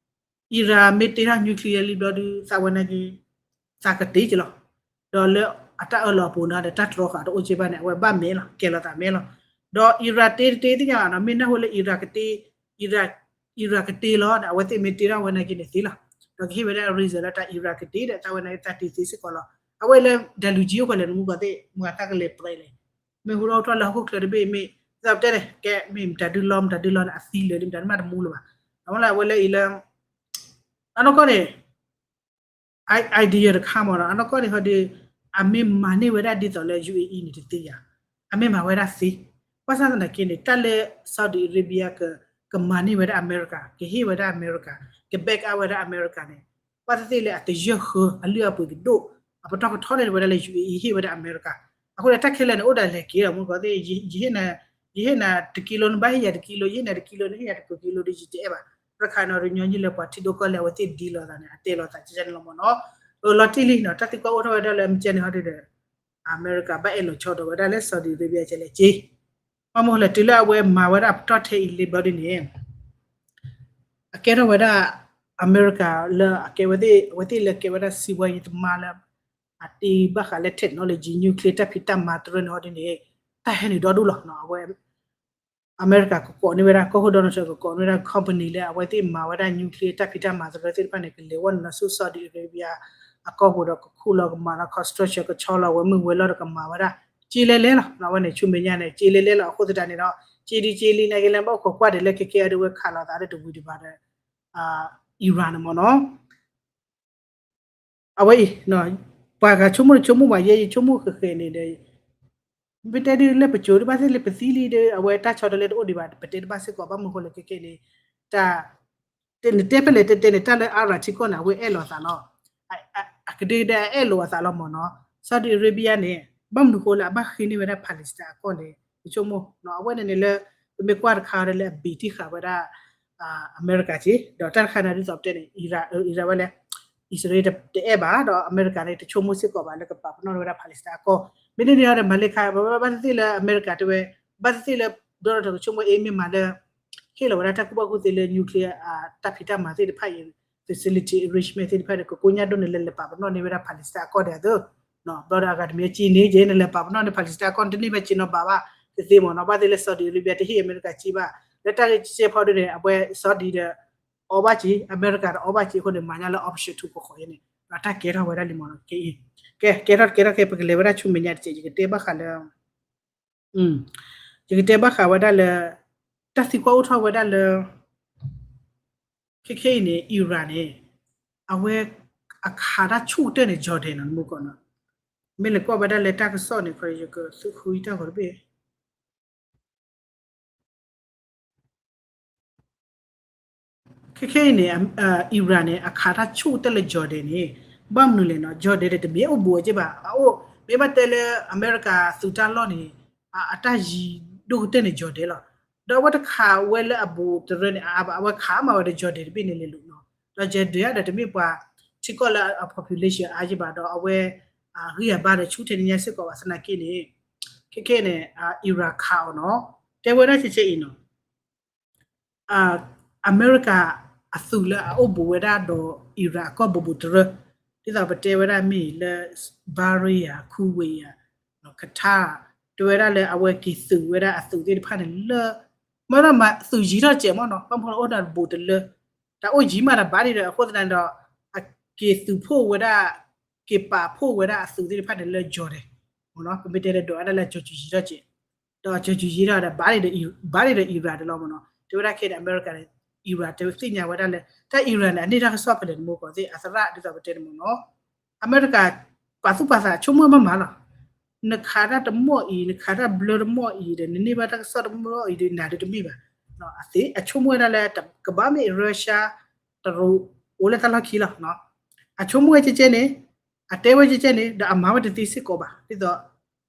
Iran မ့ၢ်တ့ထီၣ် nuclear လံဘျီဒုး သးဝဲနာ်က့ သးကတ့က့ၤလီၤ. ဒီးလၢအတၢ်အၢၣ်လီၤအပူၤန့ၣ်ဒီး တၢ်တြီဃာ်တအိၣ်က့ဘၣ်န့ၣ် အဝဲဘၣ်မဲာ်လီၤ, ကဲလီၤသးမဲာ်လီၤ. ဒီး Iran တ့တတ့သ့ၣ်ညါဘၣ်နီၤ, မ့ၢ်နၢ်ဟူလၢ Iran ကတ့, Iran, Iran ကတ့လီၤဒီး အဝဲသ့ၣ်မ့ၢ်တ့ထီၣ်ဝဲနာ်က့န့ၣ်သ့လီၤ. ဒီးကဟ့ၣ်ဝဲဒၣ် reason လၢတၢ် Iran ကတ့ဒီး သးဝဲနာ်က့ သးတ့သ့စ့ၢ်ကီးလီၤ. အဝဲလၢ ဒၢလူၤကံအိၣ်ဖဲလဲၣ် နမူကီၢ်သ့ၣ် မတၤတၢ်ကလဲၤပြဲးလဲၣ် မ့ၢ်ဟူထီၣ်ဟူထီၣ်လၢဟီၣ်ခိၣ်ချၢတဘ့ၣ်မ့ၢ် သးပတဲန့ၣ် ကဲမ့ၢ်မတၤဒုလီၤ မတၤဒုလီၤန့ၣ် အသံလၢာ်ဒီး မတၤတမးတမူလၢၤဘၣ်. အမ့ၢ်လၢအဝဲလၢအံၤလၢ အနီၢ်ကီၢ်န့ၣ် idea တခါမ့ၢ်နီၤ, အနီၢ်ကီၢ်န့ၣ်ဟီဒီး အမ့ၢ်မၤန့ၢ်ဝဲဒၣ်ဒ်သိးလၢ ယူအေအံၤ န့ၣ်တသ့ဧါ, အမ့ၢ်မၤဝဲဒၣ်သ့. ဘၣ်ဆၣ်သနာ်က့န့ၣ် တၢ်လၢ Saudi Arabia က ကမၤန့ၢ်ဝဲဒၣ်အမဲရကၤ, ကဟ့ၣ်ဝဲဒၣ်အမဲရကၤ, က back up ဝဲဒၣ်အမဲရကၤန့ၣ် ဘၣ်သ့ၣ်သ့ၣ်လၢအတယၢၢ်ဃၢၤအလုၢ်အပှ့ၤကဒိၣ်, အပတီၢ်ကထီန့ၢ်ဝဲဒၣ်လၢ ယူအေအံၤ ဟ့ၣ်ဝဲဒၣ်အမဲရကၤ. အဃိန့ၣ် တၢ်ခဲလၢာ်န့ၣ် အိၣ်ဒီးလဲၤက့ၤဒီး မ့ၢ်ကီၢ်သ့ၣ် ယဟ့ၣ်နၤတကံလိ နဘၣ်ဟ့ၣ်ယၤတကံလိ, ယဟ့ၣ်နၤတကံလိ နဟ့ၣ်ယၤတကံလိဒီး ယတအဲၣ်ဘၣ်. တခါန့ၣ်ဒီး ညီနုၢ်လၢပှၤထံဒိၣ်ကီၢ်လဲၢ် အဝဲသ့ၣ်ဒ်လိာ်သးန့ၣ် အတဲလိာ်သးကဲန့ၣ်လီၤမ့ၢ်နီၤ. လီၤတံၢ်လံနီၤ, တၢ်သံကွၢ်အိၣ်ထီၣ်ဝဲဒၣ်လၢ မ့ၢ်ကဲန့ၣ်ဟီဒီး အမဲရကၤဘၣ်အဲၣ်လီၤဆီဒီးဝဲဒၣ်လၢ Saudi Arabia ကလဲၤက့ၤ ဘၣ်မနုၤလဲၣ် တုၤလၢအဝဲမၤဝဲဒၣ်အပတီၢ်ထဲအံၤလံဘျီဒ်န့ၣ် အကဲထီၣ်ဝဲဒၣ် အမဲရကၤလၢအကဲဝဲသ့ၣ် အဝဲသ့ၣ်လၢကဲဝဲဒၣ်စံးဝဲယံၤသမါလၢ အတ့ဘၣ်ဃးလၢ technology nuclear တၢ်ဖံးတၢ်မၤတရၢန့ၣ်ဟီဒ်န့ၣ် တၢ်ဟဲနုာ်ဒီဒူၣ်လီၤ. အဝဲ အမဲရကၤကကိးန့ၢ်ဝဲဒၣ် ကီၢ်ခိၣ် Donald Trump ကကိးန့ၢ်ဝဲဒၣ် company လၢအဝဲသ့ၣ်မၤဝဲဒၣ် nuclear တၢ်ဖံးတၢ်မၤတရၢသ့ၣ်တဖၣ်န့ၣ် ကလဲၤဝဲနုာ်လီၤဆူ Saudi Arabia အကီၢ်ပူၤဒီးကခူၣ်လီၤကမၤလီၤ construction ကဆီလီၤဝဲမုၢ်ဝဲၤလီၢ်ဒီးကမၤဝဲဒၣ် က့လဲလဲလီၤ. အဝဲန့ၣ် ဆူမဲာ်ညါန့ၣ် က့လဲလဲလီၤ. အဃိသတးန့ၣ်ဒီး က့ဒ်က့လံနာ်က့လဲၣ် ဘၣ်အိၣ်ခိးကွၢ်ဒံးလၢခဲကဲအဒိဝဲခးလိာ်သးဒီးတဝံၤဒံးဘၣ်ဒီး Iran န့ၣ်မ့ၢ်နီၤ. အဝဲအံၤ ပှၤဂၤဆိကမိၣ်တဆိကမိၣ်ဘၣ် ယဲယဆိကမိၣ်ဃဲးဃဲးန့ၣ်ဒီး ပတဲဒ်လၢပစိၤဒ်ဘၣ်သ့ၣ်လၢပသံလံဒီး အဝဲတၢ်ဆီတလဲတအိၣ်ဒံးဘၣ် ပတဲတဘၣ်စ့ၢ်ကီး ဘၣ်မနုၤဃိလဲၣ်ခဲကဲန့ၣ် တၢ် နတဲဖဲလဲၣ်တဲတဲန့ၣ် တၢ်လၢ Iran ထံကီၢ်န့ၣ် အဝဲအဲၣ်လိာ်အသးလီၤ. အကဒုကဒဲအဲၣ်လိာ်အသးလီၤမ့ၢ်နီၤ. Saudi Arabia န့ၣ် ဘၣ်မနုၤဃိလၢအဘၣ်ဃ့န့ၢ်ဝဲဒၣ် Palestine အကီၢ်န့ၣ် ပဆိကမိၣ် အဝဲန့ၣ်န့ၣ်လၢ ပမ့ၢ်ကွၢ်တခါဒီးလၢအဘ့ၣ်တံၢ်ဃာ်ဝဲဒၣ် အမဲရကၤက့ ဒီးတၢ်တခါန့ၣ်ဒ်သိးပတဲန့ၣ် Iran ဝဲလဲၣ် အံၣ်စရ့လး တအဲၣ်ဘၣ် ဒီးအမဲရကၤန့ၣ် တဆိကမိၣ်စ့ၢ်ကီးဘၣ်လၢကပာ်ပနီၣ်ဝဲဒၣ် Palestine အကီၢ် မ့ၢ်န့ၣ်န့ၣ်ဒီး မၤလ့ခါ ဘၣ်သ့ၣ်သ့ၣ်လၢအမဲရကၤတဲဝဲ ဘၣ်သ့ၣ်သ့ၣ်လၢ Donald Trump ကဆိကမိၣ်အ့ၣ်မ့ၢ်မၤလၢ ဟ့ၣ်လီၤဝဲဒၣ်တၢ်ကူၣ်ဘၣ်ကူၣ်သ့လၢ nuclear တၢ်ဖံးတၢ်မၤသ့ၣ်တဖၣ်အံၤ facility enrichment သ့ၣ်တဖၣ်ဒီး ကကိညၢ်ဒိၣ်န့ၣ်လၢလဲၤပာ်ပနီၣ်န့ၢ်ဝဲဒၣ် Palestine အကီၢ်ဒဲးအသိး ဘျီဒီးအဂၤတမံၤက့န့ၣ် ကဲန့ၣ်လဲၤပာ်ပနီၣ်န့ၢ် Palestine အကီၢ်န့ၣ် တန့ၢ်ဘၣ်က့နီၤဘၣ်ဘၣ် တသ့မ့ၢ်နီၤ ဘၣ်သ့ၣ်လၢ Saudi Arabia တဟ့ၣ်အမဲရကၤက့ဘၣ် လၢတၢ်ဂ့ၢ်ကဲဖီဒ်န့ၣ် အဝဲ Saudi ဒီး အီဘၣ်က့ အမဲရကၤဒီးအီဘၣ်က့အဃိန့ၣ် မၤညါလၢ option two ကဃီယဲန့ၣ် ဒီးတၢ်ကဲထီၣ်ဝဲဒၣ်လံမ့ၢ်နီၤ ကဲအံၤ ကဲ ကဲထီၣ်ကဲထီၣ်ကဲ ပကလဲၤဝဲဒၣ်ဆူမဲာ်ညါတစဲး ယကတဲဘၣ်ဃးလၢ ယကတဲဘၣ်ဃးဝဲဒၣ်လၢ တၢ်သံကွၢ်အိၣ်ထီၣ်ဝဲဒၣ်လၢ ခဲခဲအံၤန့ၣ် Iran န့ၣ် အဝဲ အခးတၢ်ဆူၣ်ကတၢၢ်န့ၣ် Jordan နီၤ နမူကီၢ်နီၤ မ့ၢ်လဲၤကွၢ်ဝဲဒၣ်လၢတၢ်ကစီၣ်န့ၣ် ယကသုးဃုတၢ်ဂီၤတဘ့ၣ် ခဲခဲအံၤန့ၣ် Iran န့ၣ် အခးတၢ်ဆူၣ်ကတၢၢ်လၢ Jordan န့ၣ် ဘၣ်မနုၤလဲၣ်နီၤ Jordan န့ၣ် တမ့ၢ်အိၣ်ဘူးအီၤက့ဘၣ် အအိၣ် မ့ၢ်ဘၣ်တဲလၢအမဲရကၤသုးတၢ်လီၢ်န့ၣ် အတၢ်ယံၤဒိၣ်ကတၢၢ်န့ၣ် Jordan လီၤ. ဒီးအဝဲတခးဝဲလၢအဘူးတရၢန့ၣ် အါဘၣ် အဝဲခးမးဝဲဒီး Jordan တဘ့ၣ်န့ၣ်လဲၤလိာ်နီၤ ဒီး Jordan ဒီးတမ့ၢ်ပှၤထံကီၢ်လၢအ population အါက့ဘၣ်ဒီး အဝဲ ဂံၢ်အဘါဒီးဆူၣ်ထဲန့ၣ်ညါစ့ၢ်ကီးဘၣ်သနာ်က့န့ၣ် ခဲခဲန့ၣ် Iran ခးအီၤနီၤ တဲဝဲဒၣ်ကဲကဲအံၤနီၤ အမဲရကၤအသုးလၢအအိၣ်ဘူးဝဲဒၣ်ဒီး Iran အကီၢ်ဘူးဘူးတရၢ ဒ်သိးပတဲဝဲဒၣ်မ့ၢ်လၢ Bahrain ဧါ Kuwait ဧါ Qatar တဲဝဲဒၣ်လၢအဝဲက့ၤသုးဝဲဒၣ်အသုးသ့ၣ်တဖၣ်န့ၣ်လၢ မ့ၢ်ဒီးမၤသုးယံၤထီၣ်စဲးမ့ၢ်နီၤ ဘၣ်မနုၤအိၣ်ဒီးဘူးတလၢ တၢ်အိၣ်ယံၤမးဒီးဘၣ်ဒံးဒီး အဃိသတးန့ၣ်ဒီး အက့ၤသုးဖှိၣ်ဝဲဒၣ် က့ၤပာ်ဖှိၣ်ဝဲဒၣ်အသုးသ့ၣ်တဖၣ်န့ၣ်လၢ Jordan မ့ၢ်နီၤ ပမ့ၢ်တဲဒီးဒိးအါဒၣ်လၢ ကၠီၤကူၤယံၤထီၣ်စဲး ဒီးကၠီၤကူၤယံၤထီၣ်ဒီး ဘၣ်ဒံးဒီး ဘၣ်ဒံးဒီး Iran တလီၤမ့ၢ်နီၤ တဲဝဲဒၣ်ခဲဒီး အမဲရကၤန့ၣ် Iran တဲသ့ၣ်ညါဝဲဒၣ်လၢ တၢ် Iran န့ၣ် အန့ၢ်တၢ်ကစီၣ်ဖဲလဲၣ်နမူကီၢ်သ့ၣ် အသရၣ်ဒ်သိးပတဲန့ၣ်မ့ၢ်နီၤ အမဲရကၤ ပာ်သူၣ်ပာ်သးဆိကမိၣ်မးမးလီၤ. နခးတၢ်တမီၢ်အံၤ နခးတၢ်ဘျၢတမီၢ်အံၤဒီး နန့ၢ်ဘၣ်တၢ်ကစီၣ်တမီၢ်အံၤဒီး နၤဒုးတမ့ၢ်ဘၣ်. အသ့ အဆိကမိၣ်ဝဲဒၣ်လၢ ကဘၣ်မ့ၢ် Russia တရူး အိၣ်လၢတၢ်လီၢ်ခံလီၤ. အဆိကမိၣ်ဝဲကဲကဲန့ၣ် အတဲဝဲကဲကဲန့ၣ် ဒီးအမၤဝဲတသ့စ့ၢ်ကီးဘၣ် ဒ်သိး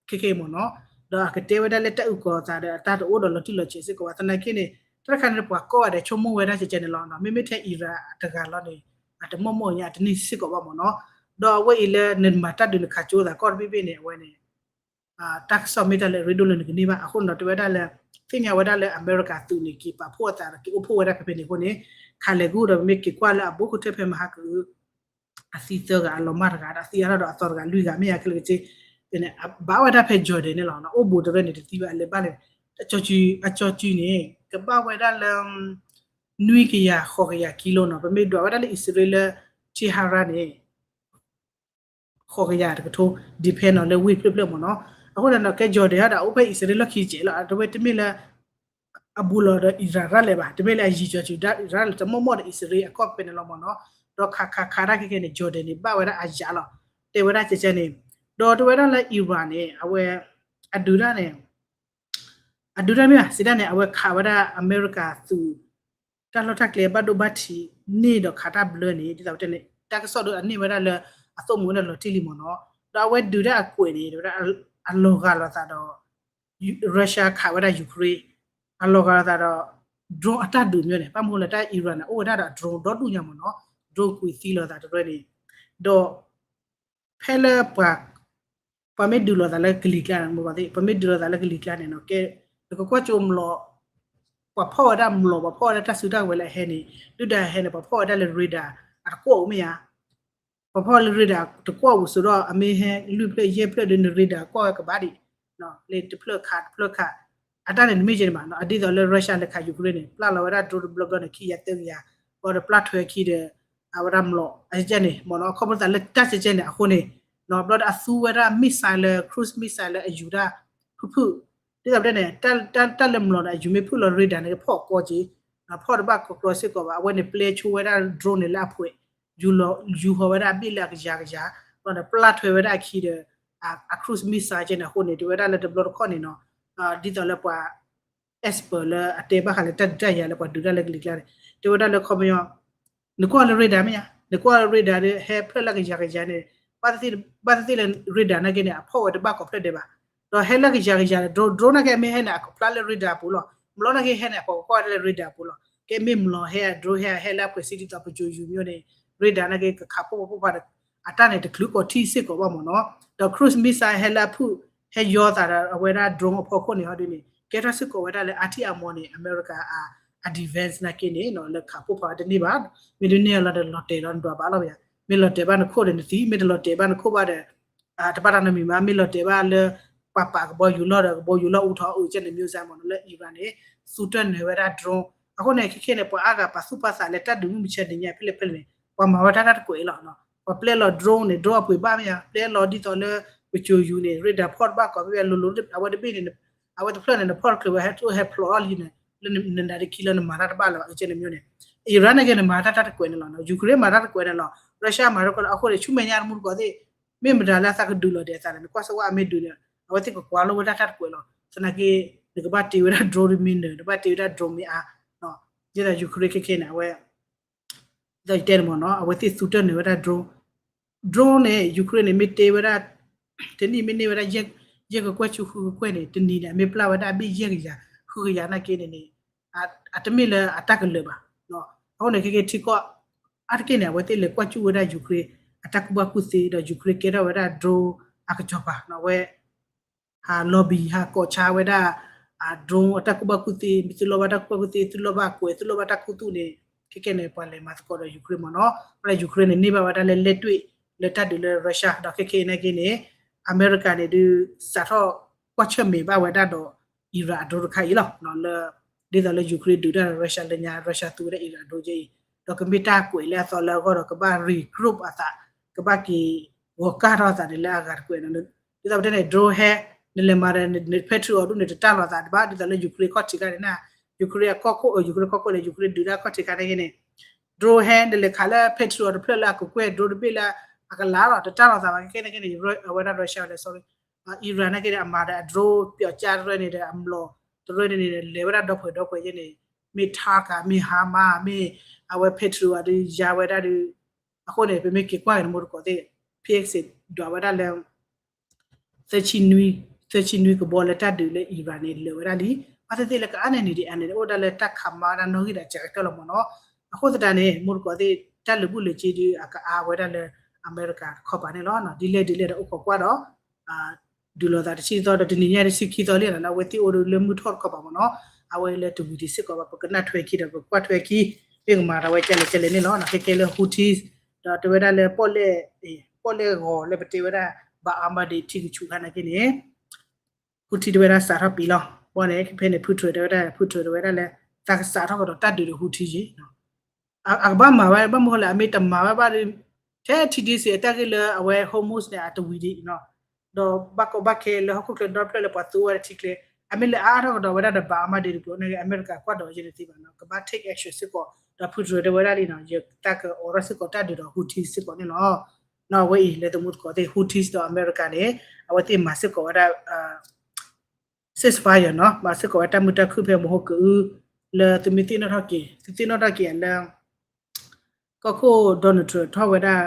ခဲကဲမ့ၢ်နီၤ. ဒီးအကတဲဝဲဒၣ်လၢတၢ်အုၣ်ကီၤသးဒီး အတၢ်တအိၣ်ဒီးလီၤတံၢ်လီၤဆဲးစ့ၢ်ကီးဘၣ်. သနာ်က့န့ၣ် တၢ်တခါန့ၣ် ပှၤကိးဂၤဒဲးဆိကမိၣ်ဝဲဒၣ်ကဲကဲန့ၣ်လီၤ. မ့မ့ၢ်ထဲ Iran တဂၤလီၤန့ၣ် အတမီၢ်မီၢ်ညါ အတန့ၢ်စ့ၢ်ကီးဘၣ်မ့ၢ်နီၤ. ဒီးအဝဲအံၤလၢနမၤတၢ်ဒုးနခးကၠိသးကီၢ်တဘ့ၣ်ဘ့ၣ်န့ၣ် အဝဲန့ၣ် တၢ်ကစီၣ်မ့ၢ်တၢ်လၢအရ့ဒိၣ်လၢနကန့ၢ်ဘၣ်. အဃိန့ၣ်ဒီး တဲဝဲဒၣ်လၢ သ့ၣ်ညါဝဲဒၣ်လၢအမဲရကၤသုးန့ၣ် က့ၤပာ်ဖှိၣ်အသးဒီး က့ၤအိၣ်ဖှိၣ်ဝဲဒၣ်ဖဲဖဲန့ၣ်အဃိန့ၣ် ခးလဲၤကအိၣ်ဒီး ပမ့ၢ်က့ၤကွၢ်လၢအဘိခိၣ်ထၢၣ်ဖဲမဟါကအု အသံသၢဂၤ အလီၤမၢ်တဂၤဒီး အသံအါထီၣ်ဒီးအသီတဂၤ လွံၢ်ဂၤမ့ၢ်ဧါ ခဲလၢာ်က့ ဖဲန့ၣ် ဘၣ်ဝဲဒၣ်ဖဲ Jordan န့ၣ်လီၤ. အိၣ်ဘူးတရၢၣ်န့ၣ်တသံဘၣ် အလဲၤဘၣ်လဲၤ အကၠီကၠီန့ၣ် ကဘၣ်ဝဲဒၣ်လၢ နွံကယၤ ဃိးကယၤကံလိနီၤ. ပမ့ၢ်ဒွးဝဲဒၣ်လၢအံၣ်စရ့လးလၢ Tehran န့ၣ် ဃိးကယၤတကထိ depend နီၤလၢဝ့ၢ်ဖျၢၣ်ဖျၢၣ်မ့ၢ်နီၤ. အဃိန့ၣ်ဒီး ကဲ Jordan ဟဲဒီး အိၣ်ဖဲအံၣ်စရ့လးလီၢ်ခံကဲးလီၤ. အတဝဲတမ့ၢ်လၢ အဘူးလီၤဒီး Iran ရၣ်လဲာ်ဘၣ်. တမ့ၢ်လၢအယံၤကၠီၤကၠူၤဒၣ် Iran လၢတမီၢ်မီၢ်ဒီး အံၣ်စရ့လးအကီၢ်ဖဲန့ၣ်လီၤမ့ၢ်နီၤ. ဒီးခးခးခးတၢ်ခဲကဲန့ၣ် Jordan န့ၣ် ဘၣ်ဝဲဒၣ်အယၤလီၤ. တဲဝဲဒၣ်ကဲကဲန့ၣ် ဒီးတဲဝဲဒၣ်လၢ Iran န့ၣ် အဝဲ အဒုးတၢ်န့ၣ် အဒုးတၢ်မ့ၢ်ဘၣ် စံးဒၣ်န့ၣ် အဝဲခးဝဲဒၣ်အမဲရကၤသုး တၢ်လီၢ်တၢ်ကျဲဘၣ်ဒိဘၣ်ထံးန့ၢ်ဒီးခးတၢ်ဘျၢန့ၣ် ဒ်သိးပတဲန့ၣ် တၢ်ကစီၣ်ဒုးအန့ၢ်ဝဲဒၣ်လၢ အသိၣ်မူဝဲဒၣ်လီၤတံၢ်လံမ့ၢ်နီၤ. ဒီးအဝဲဒုးတၢ်အကွဲးန့ၣ် တဲဝဲဒၣ် အလီၤဂာ်လိာ်သးဒီး Russia ခးဝဲဒၣ် Ukraine အလီၤဂာ်လိာ်သးဒီး drone အတၢ်ဒုးမ့ၢ်န့ၣ် ဘၣ်မနုၤလၢတၢ် Iran န့ၣ် အိၣ်ဝဲဒၣ်ဒီး drone ဒီဒူၣ်ညါမ့ၢ်နီၤ drone ကွံာ်သံလိာ်သးတရၢန့ၣ် ဒီး ဖဲလၢပှၤ ပှၤမ့ၢ်ဒုးလိာ်သးလၢကလံၤကျါန့ၣ် မ့ၢ်ဂ့ၤသ့ၣ် ပှၤမ့ၢ်ဒုးလိာ်သးလၢကလံၤကျါန့ၣ်နီၤ ကဲ နကကွၢ်ကၠိမျိာ် ပှၤဖီၣ်ဝဲဒၣ်မျိာ် ပှၤဖီၣ်ဝဲဒၣ်တၢ်စုတၢ်ဝဲၤလၢအဟဲန့ၣ် ဒုၣ်ဒါဟဲန့ၣ် ပှၤဖီၣ်ဝဲဒၣ်လၢ radar အတကွီၣ်အိၣ်မ့ၢ်ဧါ ပှၤဖီၣ်လၢ radar တကွီၣ်အိၣ်စ့ၢ်ဒီး အမ့ၢ်ဟဲလွံၢ်ဖျၢၣ်ယဲၢ်ဖျၢၣ်ဒီး န radar ကွီၣ်ဝဲကဘၣ်ဒံး လၢတဖျၢၣ်ခးတဖျၢၣ်ခး အတၢ်န့ၣ်တမ့ၢ်ကဲန့ၣ်ဘၣ်နီၤ အဒ်သိးလၢ Russia လဲၤခး Ukraine န့ၣ် ပျၢ်လီၤဝဲဒၣ် drone တဘျီဘျီန့ၣ် ခံကယၤသၢကယၤ ဘၣ်ဒီးပျၢ်ထွဲခံဒီး အဝဲဒၣ်မျိာ် အကဲန့ၣ် မ့ၢ်နီၤ ခီဖျိသးလၢတၢ်ကဲကဲန့ၣ် အဃိန့ၣ် နီၤ ဘျီဒီးအသူဝဲဒၣ် missile လၢ cruise missile လၢအယူၤတၢ် ဖုၣ်ဖုၣ် ဒ်သိးပတဲန့ၣ် တၢ်လၢမျိာ်န့ၣ် အယူၤမ့ၢ်ဖုၣ်လီၤ radar န့ၣ် ကဖီၣ်ကီက့ၤ ဖီၣ်တဘၣ်ကီကီစ့ၢ်ကီးဘၣ် အဝဲန့ၣ်ပျဲဆိဝဲဒၣ် drone န့ၣ်လၢအဖှဲး ယူၤလီၤ ယူၤဟီၣ်ဝဲဒၣ်အဘ့ၣ်လၢအကယၤကယၤ ဘျီဒီးပျၢ်ထွဲဝဲဒၣ်အခံဒီး အ cruise missile ကဲန့ၣ် အဃိန့ၣ် တဲဝဲဒၣ်လၢတဘျီတခီၣ်န့ၣ်နီၤ ဒ်သိးလၢပှၤ expert လၢအတဲဘၣ်ဃးလၢတၢ်ဒုးတၢ်ယၤလၢပှၤဒုးတၢ်လၢကလံၤကျါန့ၣ် တဲဝဲဒၣ်လၢခီပညီ နကွၢ်လၢ radar မ့ၢ်ဧါ နကွၢ်လၢ radar ဒီး ဟဲဖျၢၣ်လၢကယၤကယၤန့ၣ် ဘၣ်သ့ၣ်သ့ၣ်လၢ radar နာ်က့န့ၣ် အဖီၣ်ဝဲတဘၣ်ကိးဖျၢၣ်ဒဲးဘၣ် ဒီးဟဲလၢကယၤကယၤန့ၣ် drone drone နာ်က့အမ့ၢ်ဟဲန့ၣ် အကဖျါလၢ radar ပူၤလီၤ မျိာ်နာ်က့ဟဲန့ၣ် အပှၤကကွၢ်ဝဲဒၣ်လၢ radar ပူၤလီၤ ကဲမ့ၢ်မျိာ်ဟဲ drone ဟဲ ဟဲလၢအဖှဲးစံဒ်သိးပစိၤယူၤမ့ၢ်န့ၣ် radar နာ်က့ကခးဖှိၣ်ဖှိၣ်ဖှိၣ်ဖးဒီး အတၢ်န့ၣ်တချုးကီးထံၣ်စ့ၢ်ကီးဘၣ်မ့ၢ်နီၤ ဒီး cruise missile ဟဲလၢအဖုၣ် ဟဲယီၤသးဒီးအဝဲဒၣ် drone အဖီခိၣ်န့ၣ်ဟီဒ်န့ၣ် ကဲထီၣ်စ့ၢ်ကီးဝဲဒၣ်လၢ anti armor န့ၣ် အမဲရကၤ အ defense နာ်က့န့ၣ် လၢခးဖှိၣ်ဖးဝဲတန့ၢ်ဘၣ် မ့ၢ်ဒ်န့ၣ်လီၤဒီးလီၤတဲာ်လီၤနဒွးဘၣ်လီၤ မ့ၢ်လီၤတဲာ်ဘၣ်နခိၣ်ဒီးနသံ မ့ၢ်တလီၤတဲာ်ဘၣ်နခိၣ်ဘၣ်ဒီး တဘၣ်တၢ်နီတမံၤမး မ့ၢ်လီၤတဲာ်ဘၣ်လၢ ပှၤပာ်ကဘီယူၤလီၢ်ဒီး ကဘီယူၤလီၢ်အူထီၣ်အုးကဲန့ၣ် မျိုးစံးမ့ၢ်နီၤ လၢ Iran န့ၣ် သူတၢၢ်နၢၤဝဲဒၣ် drone အဃိန့ၣ် ခဲခဲန့ၣ် ပှၤအါဂၤပာ်သူၣ်ပာ်သးလၢတၢ်ဒုးမုၢ်မဆါတနံၤညါဖဲလဲၣ်ဖဲလဲၣ်န့ၣ် ပှၤမၤဝဲတၢ်တၢ်တကွဲးလီၤ ပှၤပျဲလီၤ drone န့ၣ် drone အပှ့ၤဘၣ်မ့ၢ်ဧါ ပျဲလီၤဒ်သိးလၢ ပစိၤယူၤန့ၣ် radar ဖီၣ်တဘၣ်ကိးဖဲဖဲလိၤလိၤ အဝဲတဘ့ၣ်န့ၣ် အဝဲတဖျၢၣ်န့ၣ် နဖီၣ်တချုးဝဲဟဲထီၣ်ဟဲဖျိးထီၣ်လံန့ၣ် လၢနနၤတခံလၢနမၤတၢ်တဘၣ်လၢၤဘၣ် ကဲန့ၣ်မျိုးန့ၣ် Iran န့ၣ်က့န့ၣ် မၤတၢ်တၢ်တကွဲးန့ၣ်လီၤ Ukraine မၤတၢ်တကွဲးန့ၣ်လီၤ Russia မၤတၢ်တကွဲးလီၤ အဃိန့ၣ် ဆူမဲာ်ညါတမူတကိးသ့ၣ် မ့ၢ်မတၤလၢအသးကဒုးလီၤဒဲးအသးလဲၣ် နကွၢ်စ့ၢ်ဝဲအမ့ၢ်ဒုးန့ၣ် အဝဲသ့ၣ်ကကွၢ်လိဝဲဒၣ်တၢ်တကွဲးလီၤ သနာ်က့ နကဘၣ်တ့ဝဲဒၣ် drone တမံၤနၢၤ နကဘၣ်တ့ဝဲဒၣ် drone မ့ၢ်အါ ဒ်သိး Ukraine ခဲခဲန့ၣ် အဝဲ ဒ်သိးယတဲန့ၣ်မ့ၢ်နီၤ အဝဲသ့ၣ်သူတၢၢ်နၢၤဝဲဒၣ် drone drone န့ၣ် Ukraine န့ၣ် မ့ၢ်တ့ဝဲဒၣ် တနံၣ်မ့ၢ်န့ၢ်ဝဲဒၣ် ယဲၢ်ကကွဲၢ်ဆူဃုကကွဲၢ်န့ၣ် တနံၤန့ၣ် အမ့ၢ်ပျၢ်ဝဲဒၣ်အဘ့ၣ်ယဲၢ်ကယၤ ဃုကယၤနာ်က့န့ၣ်န့ၣ် အတမ့ၢ်လၢအတၢ်ကလၢၤဘၣ်. အဃိန့ၣ် ခဲကဲထံကီၢ် အါတက့ၢ်န့ၣ် အဝဲသ့ၣ်လဲၤကွၢ်ကူၣ်ဝဲဒၣ် Ukraine အတၢ်ကူၣ်ဘၣ်ကူၣ်သ့ ဒီး Ukraine ကဲထီၣ်ဝဲဒၣ် drone အကစီၤပၤ အဝဲ ဟး lobby ဟးကိးဆါဝဲဒၣ် drone အတၢ်ကူၣ်ဘၣ်ကူၣ်သ့ မ့ၢ်သုလီၢ်ဘၣ်တၢ်ကူၣ်ဘၣ်ကူၣ်သ့ သုလီၢ်ဘၣ်ကွဲး သုလီၢ်ဘၣ်တၢ်ခူသူၣ်န့ၣ် ခဲကဲန့ၣ် ပှၤလဲၤမၤသကိးဒီး Ukraine မ့ၢ်နီၤ ဘၣ်လၢ Ukraine န့ၣ် န့ၢ်ဘၣ်ဝဲဒၣ်လၢလဲၣ်တွ့ၣ် လၢတၢ်ဒုးလၢ Russia ဒီးခဲကဲနာ်က့န့ၣ် အမဲရကၤန့ၣ်ဒုး စးထီၣ်ကွၢ်ဆၢၣ်မဲာ်ဘၣ်ဝဲဒၣ်ဒီး Iran အ drone တခါအံၤလီၤ လၢ ဒ်သိးလၢ Ukraine ဒုးတၢ် Russia လၢညါ Russia သူဝဲဒၣ် Iran drone ကဲအံၤ ဒီးကမ့ၢ်တၢ်ကွဲးလၢအသီလၢအဂီၢ်ဒီး ကဘၣ် regroup အသး ကဘၣ်က့ၤ ဂီၤကၢ်ထီၣ်အသးန့ၣ်လၢအဂၤတကွဲးန့ၣ် ဒ်သိးပတဲန့ၣ် drone ဟဲ နလဲၤမၤဒီး န Patriot ဒ်န့ၣ် တတၢ်လီၤသးတဘၣ် ဒ်သိးလၢ Ukraine ခီၣ်ထံးခါန့ၣ် Ukraine အကီၢ်ခိၣ် Ukraine ခီၣ်ခိၣ်န့ၣ် Ukraine ဒုးတၢ်ခီၣ်ထံးခါန့ၣ်ဂ့ၤန့ၣ် drone ဟဲ နလဲၤခးလၢ Patriot တဖျၢၣ်လၢအကကွဲၢ် drone တဘ့ၣ်လၢ အကလးလီၤ တတၢ်လီၤသးဘၣ် ခဲခဲန့ၣ်က့န့ၣ် အဝဲဒၣ် Russia လဲၣ် sorry Iran န့ၣ်က့ဒီး အမၤဒီးအ drone ပျီကၠၢ်တရၢန့ၣ်ဒီး အမျိာ်တရၢန့ၣ်န့ၣ် လဲၤဝဲဒၣ်ဒီဖှဲးဒီဖှဲးယဲန့ၣ် မ့ၢ် Tarka မ့ၢ် HIMARS မ့ၢ် အဝဲ Patriot ဒီး ယါဝဲဒၣ်ဒီး အဃိန့ၣ် ပမ့ၢ်က့ၤကွၢ်က့ၤန့ၣ် မိၢ်တကိးသ့ၣ် ဖဲစ့း ဒွးဝဲဒၣ်လၢ သၢဆံနွံကဘီလၢတၢ်ဒုးလၢ Iran န့ၣ် လၢာ်ဝဲဒၣ်လံ. ဘၣ်သ့ၣ်သ့ၣ်လၢကအါန့ၢ်န့ၣ်ဒ်အါန့ၣ် အိၣ်ဒၣ်လၢတၢ်ခးမၤဝဲဒၣ်နီၣ်ဂံၢ်ဒီးစှၤကတၢၢ်လီၤမ့ၢ်နီၤ. အဃိသတးန့ၣ် မိၢ်တကိးသ့ၣ် တၢ်လၢာ်ဘူၣ်လၢာ်စ့ဒီး အကအါဝဲဒၣ်လၢ အမဲရကၤတခီပၤန့ၣ်လီၤ. ဒ်လဲၣ်ဒ်လဲၣ်ဒီးအိၣ်ခိးကွၢ်ဒီး ဒုးလိာ်သးတဆံသီဒီး တနံၤညါတဆံခံသီလံနီၤ အဝဲသ့ၣ်အိၣ်ဒီးလၢမုၢ်ထီၣ်တခီပၤမ့ၢ်နီၤ. အဝဲလၢတဝံၤဒံးစ့ၢ်ကီးဘၣ် ပကနၣ်ထွဲခံဒီး ပကွၢ်ထွဲခံ မ့ၢ်ကမၤတၢ်ဝဲကဲလဲၣ်ကဲလဲၣ်န့ၣ်လီၤ. ခဲကဲလၢ Houthis ဒီးတဲဝဲဒၣ်လၢ ပီၣ်လဲၣ်ဂီၤလၢပတဲဝဲဒၣ် ဘၣ်အါမးဒံးထံကဆူးခါနာ်က့န့ၣ် Houthi တဲဝဲဒၣ်စးထီၣ်ပံၤလီၤ. ဘၣ်န့ၣ် ဖဲန့ၣ် Patriot တဲဝဲဒၣ် Patriot တဲဝဲဒၣ်လၢ သးကစးထီၣ်ကဒီးတၢ်ဒုးဒီး Houthi ယ့ၣ် အကဘၣ်မၤဝဲ ဘၣ်မနုၤဃိလဲၣ် အမ့ၢ်တမၤဝဲဘၣ်ဒီး ထဲ ထံဒ့စ့း အတၢ်ဂ့ၢ်လၢအဝဲ Hormuz န့ၣ် အတဝံၤဒံးနီၤ. ဒီးဘၣ်ကီဘၣ်ခဲလၢဟီၣ်ခိၣ်ချၢဒီဖျၢၣ်လၢပှၤသူဝဲဒၣ်ထံကျဲ အမ့ၢ်လၢအအါထီၣ်ကဒီးဝဲဒၣ်ဒီး ဘၣ်အါမးဒံးတကျိၤန့ၣ် အမဲရကၤကွၢ်ဒီးယဲန့ၣ်သ့ဘၣ်နီၤ ကဘၣ် take action စ့ၢ်ကီး ဒီး Patriot တဲဝဲဒၣ်လံနီၤ ယတၢ်ကအိးထီၣ်စ့ၢ်ကီးတၢ်ဒုးဒီး Houthi စ့ၢ်ကီးန့ၣ်လီၤ. နီၤ အဝဲအံၤလၢသမူသကိးသ့ၣ် Houthi ဒီးအမဲရကၤန့ၣ် အဝဲသ့ၣ်မၤစ့ၢ်ကီးဝဲဒၣ် ceasefire နီၤ မၤစ့ၢ်ကီးဝဲတၢ်မုာ်တၢ်ခုၣ်ဖဲမဟိကအု လၢသုမ့ၢ်သ့ၣ်နီၣ်ထီၣ်က့ၤ သုသ့ၣ်နီၣ်ထီၣ်က့ၤလၢ ကီၢ်ခိၣ် Donald Trump ထီၣ်ဝဲဒၣ်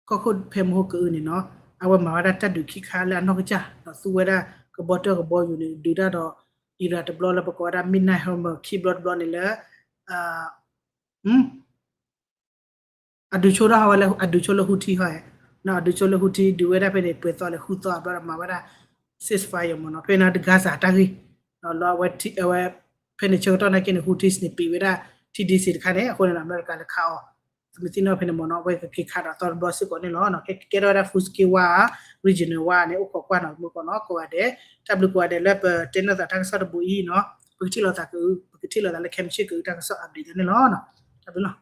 ကီၢ်ခိၣ်ဖဲမဟိကအုန့ၣ်နီၤ အဝဲမၤဝဲဒၣ်တၢ်ဒုးခံခါလၢအနီၢ်ကစၢ် ဒီးသူဝဲဒၣ်ကဘီတၢၢ်ကဘီယူၤန့ၣ် ဒုးတၢ်ဒီး Iran တဘျီလၢပကိးဝဲဒၣ် Midnight Hammer ခံဘျီတဘျီန့ၣ်လၢ အဒုးဆိထီၣ်ဟီဝဲလၢ အဒုးဆိလၢ Houthi ဟီ အဒုးဆိလၢ Houthi ဒုးဝဲဒၣ်ဖဲန့ၣ် ပှဲၤသီလၢဃုသီအဘျီဒီးမၤဝဲဒၣ် ceasefire မ့ၢ်နီၤ ဖဲန့ၣ် Gaza တၢ်ဂ့ၢ် လၢအဝဲ အဝဲ ဖဲန့ၣ်ဆၢကတီၢ်နာ်က့န့ၣ် Houthis န့ၣ် ပံးဝဲဒၣ် ထံဒ့စ့းတခါန့ၣ် အဃိန့ၣ်ဒီး အမဲရကၤလဲၤခးအီၤ သုမ့ၢ်သ့ၣ်နီၣ်ဖဲန့ၣ်မ့ၢ်နီၤ အဝဲကက့ၤခးဒီးအသီတဘျီစ့ၢ်ကီးန့ၣ်လီၤ. ခဲကဲထီၣ်ဝဲဒၣ် full scale war regional war န့ၣ် အိၣ်ခိးကွၢ်နီၤ မုၢ်ကီၢ်နီၤ ကိးဂၤဒဲး တၢ်ဘျုးကိးဂၤဒဲးလၢပတဲနီၣ်သးတၢ်ကစီၣ်တဘိအံၤနီၤ ပကထံၣ်လိာ်သးကအု ပကထံၣ်လိာ်သးလၢခဲမုၢ်ဆ့ၣ်ကအု တၢ်ကစီၣ် update သးန့ၣ်လီၤ. တၢ်ဘျုးလီၤ.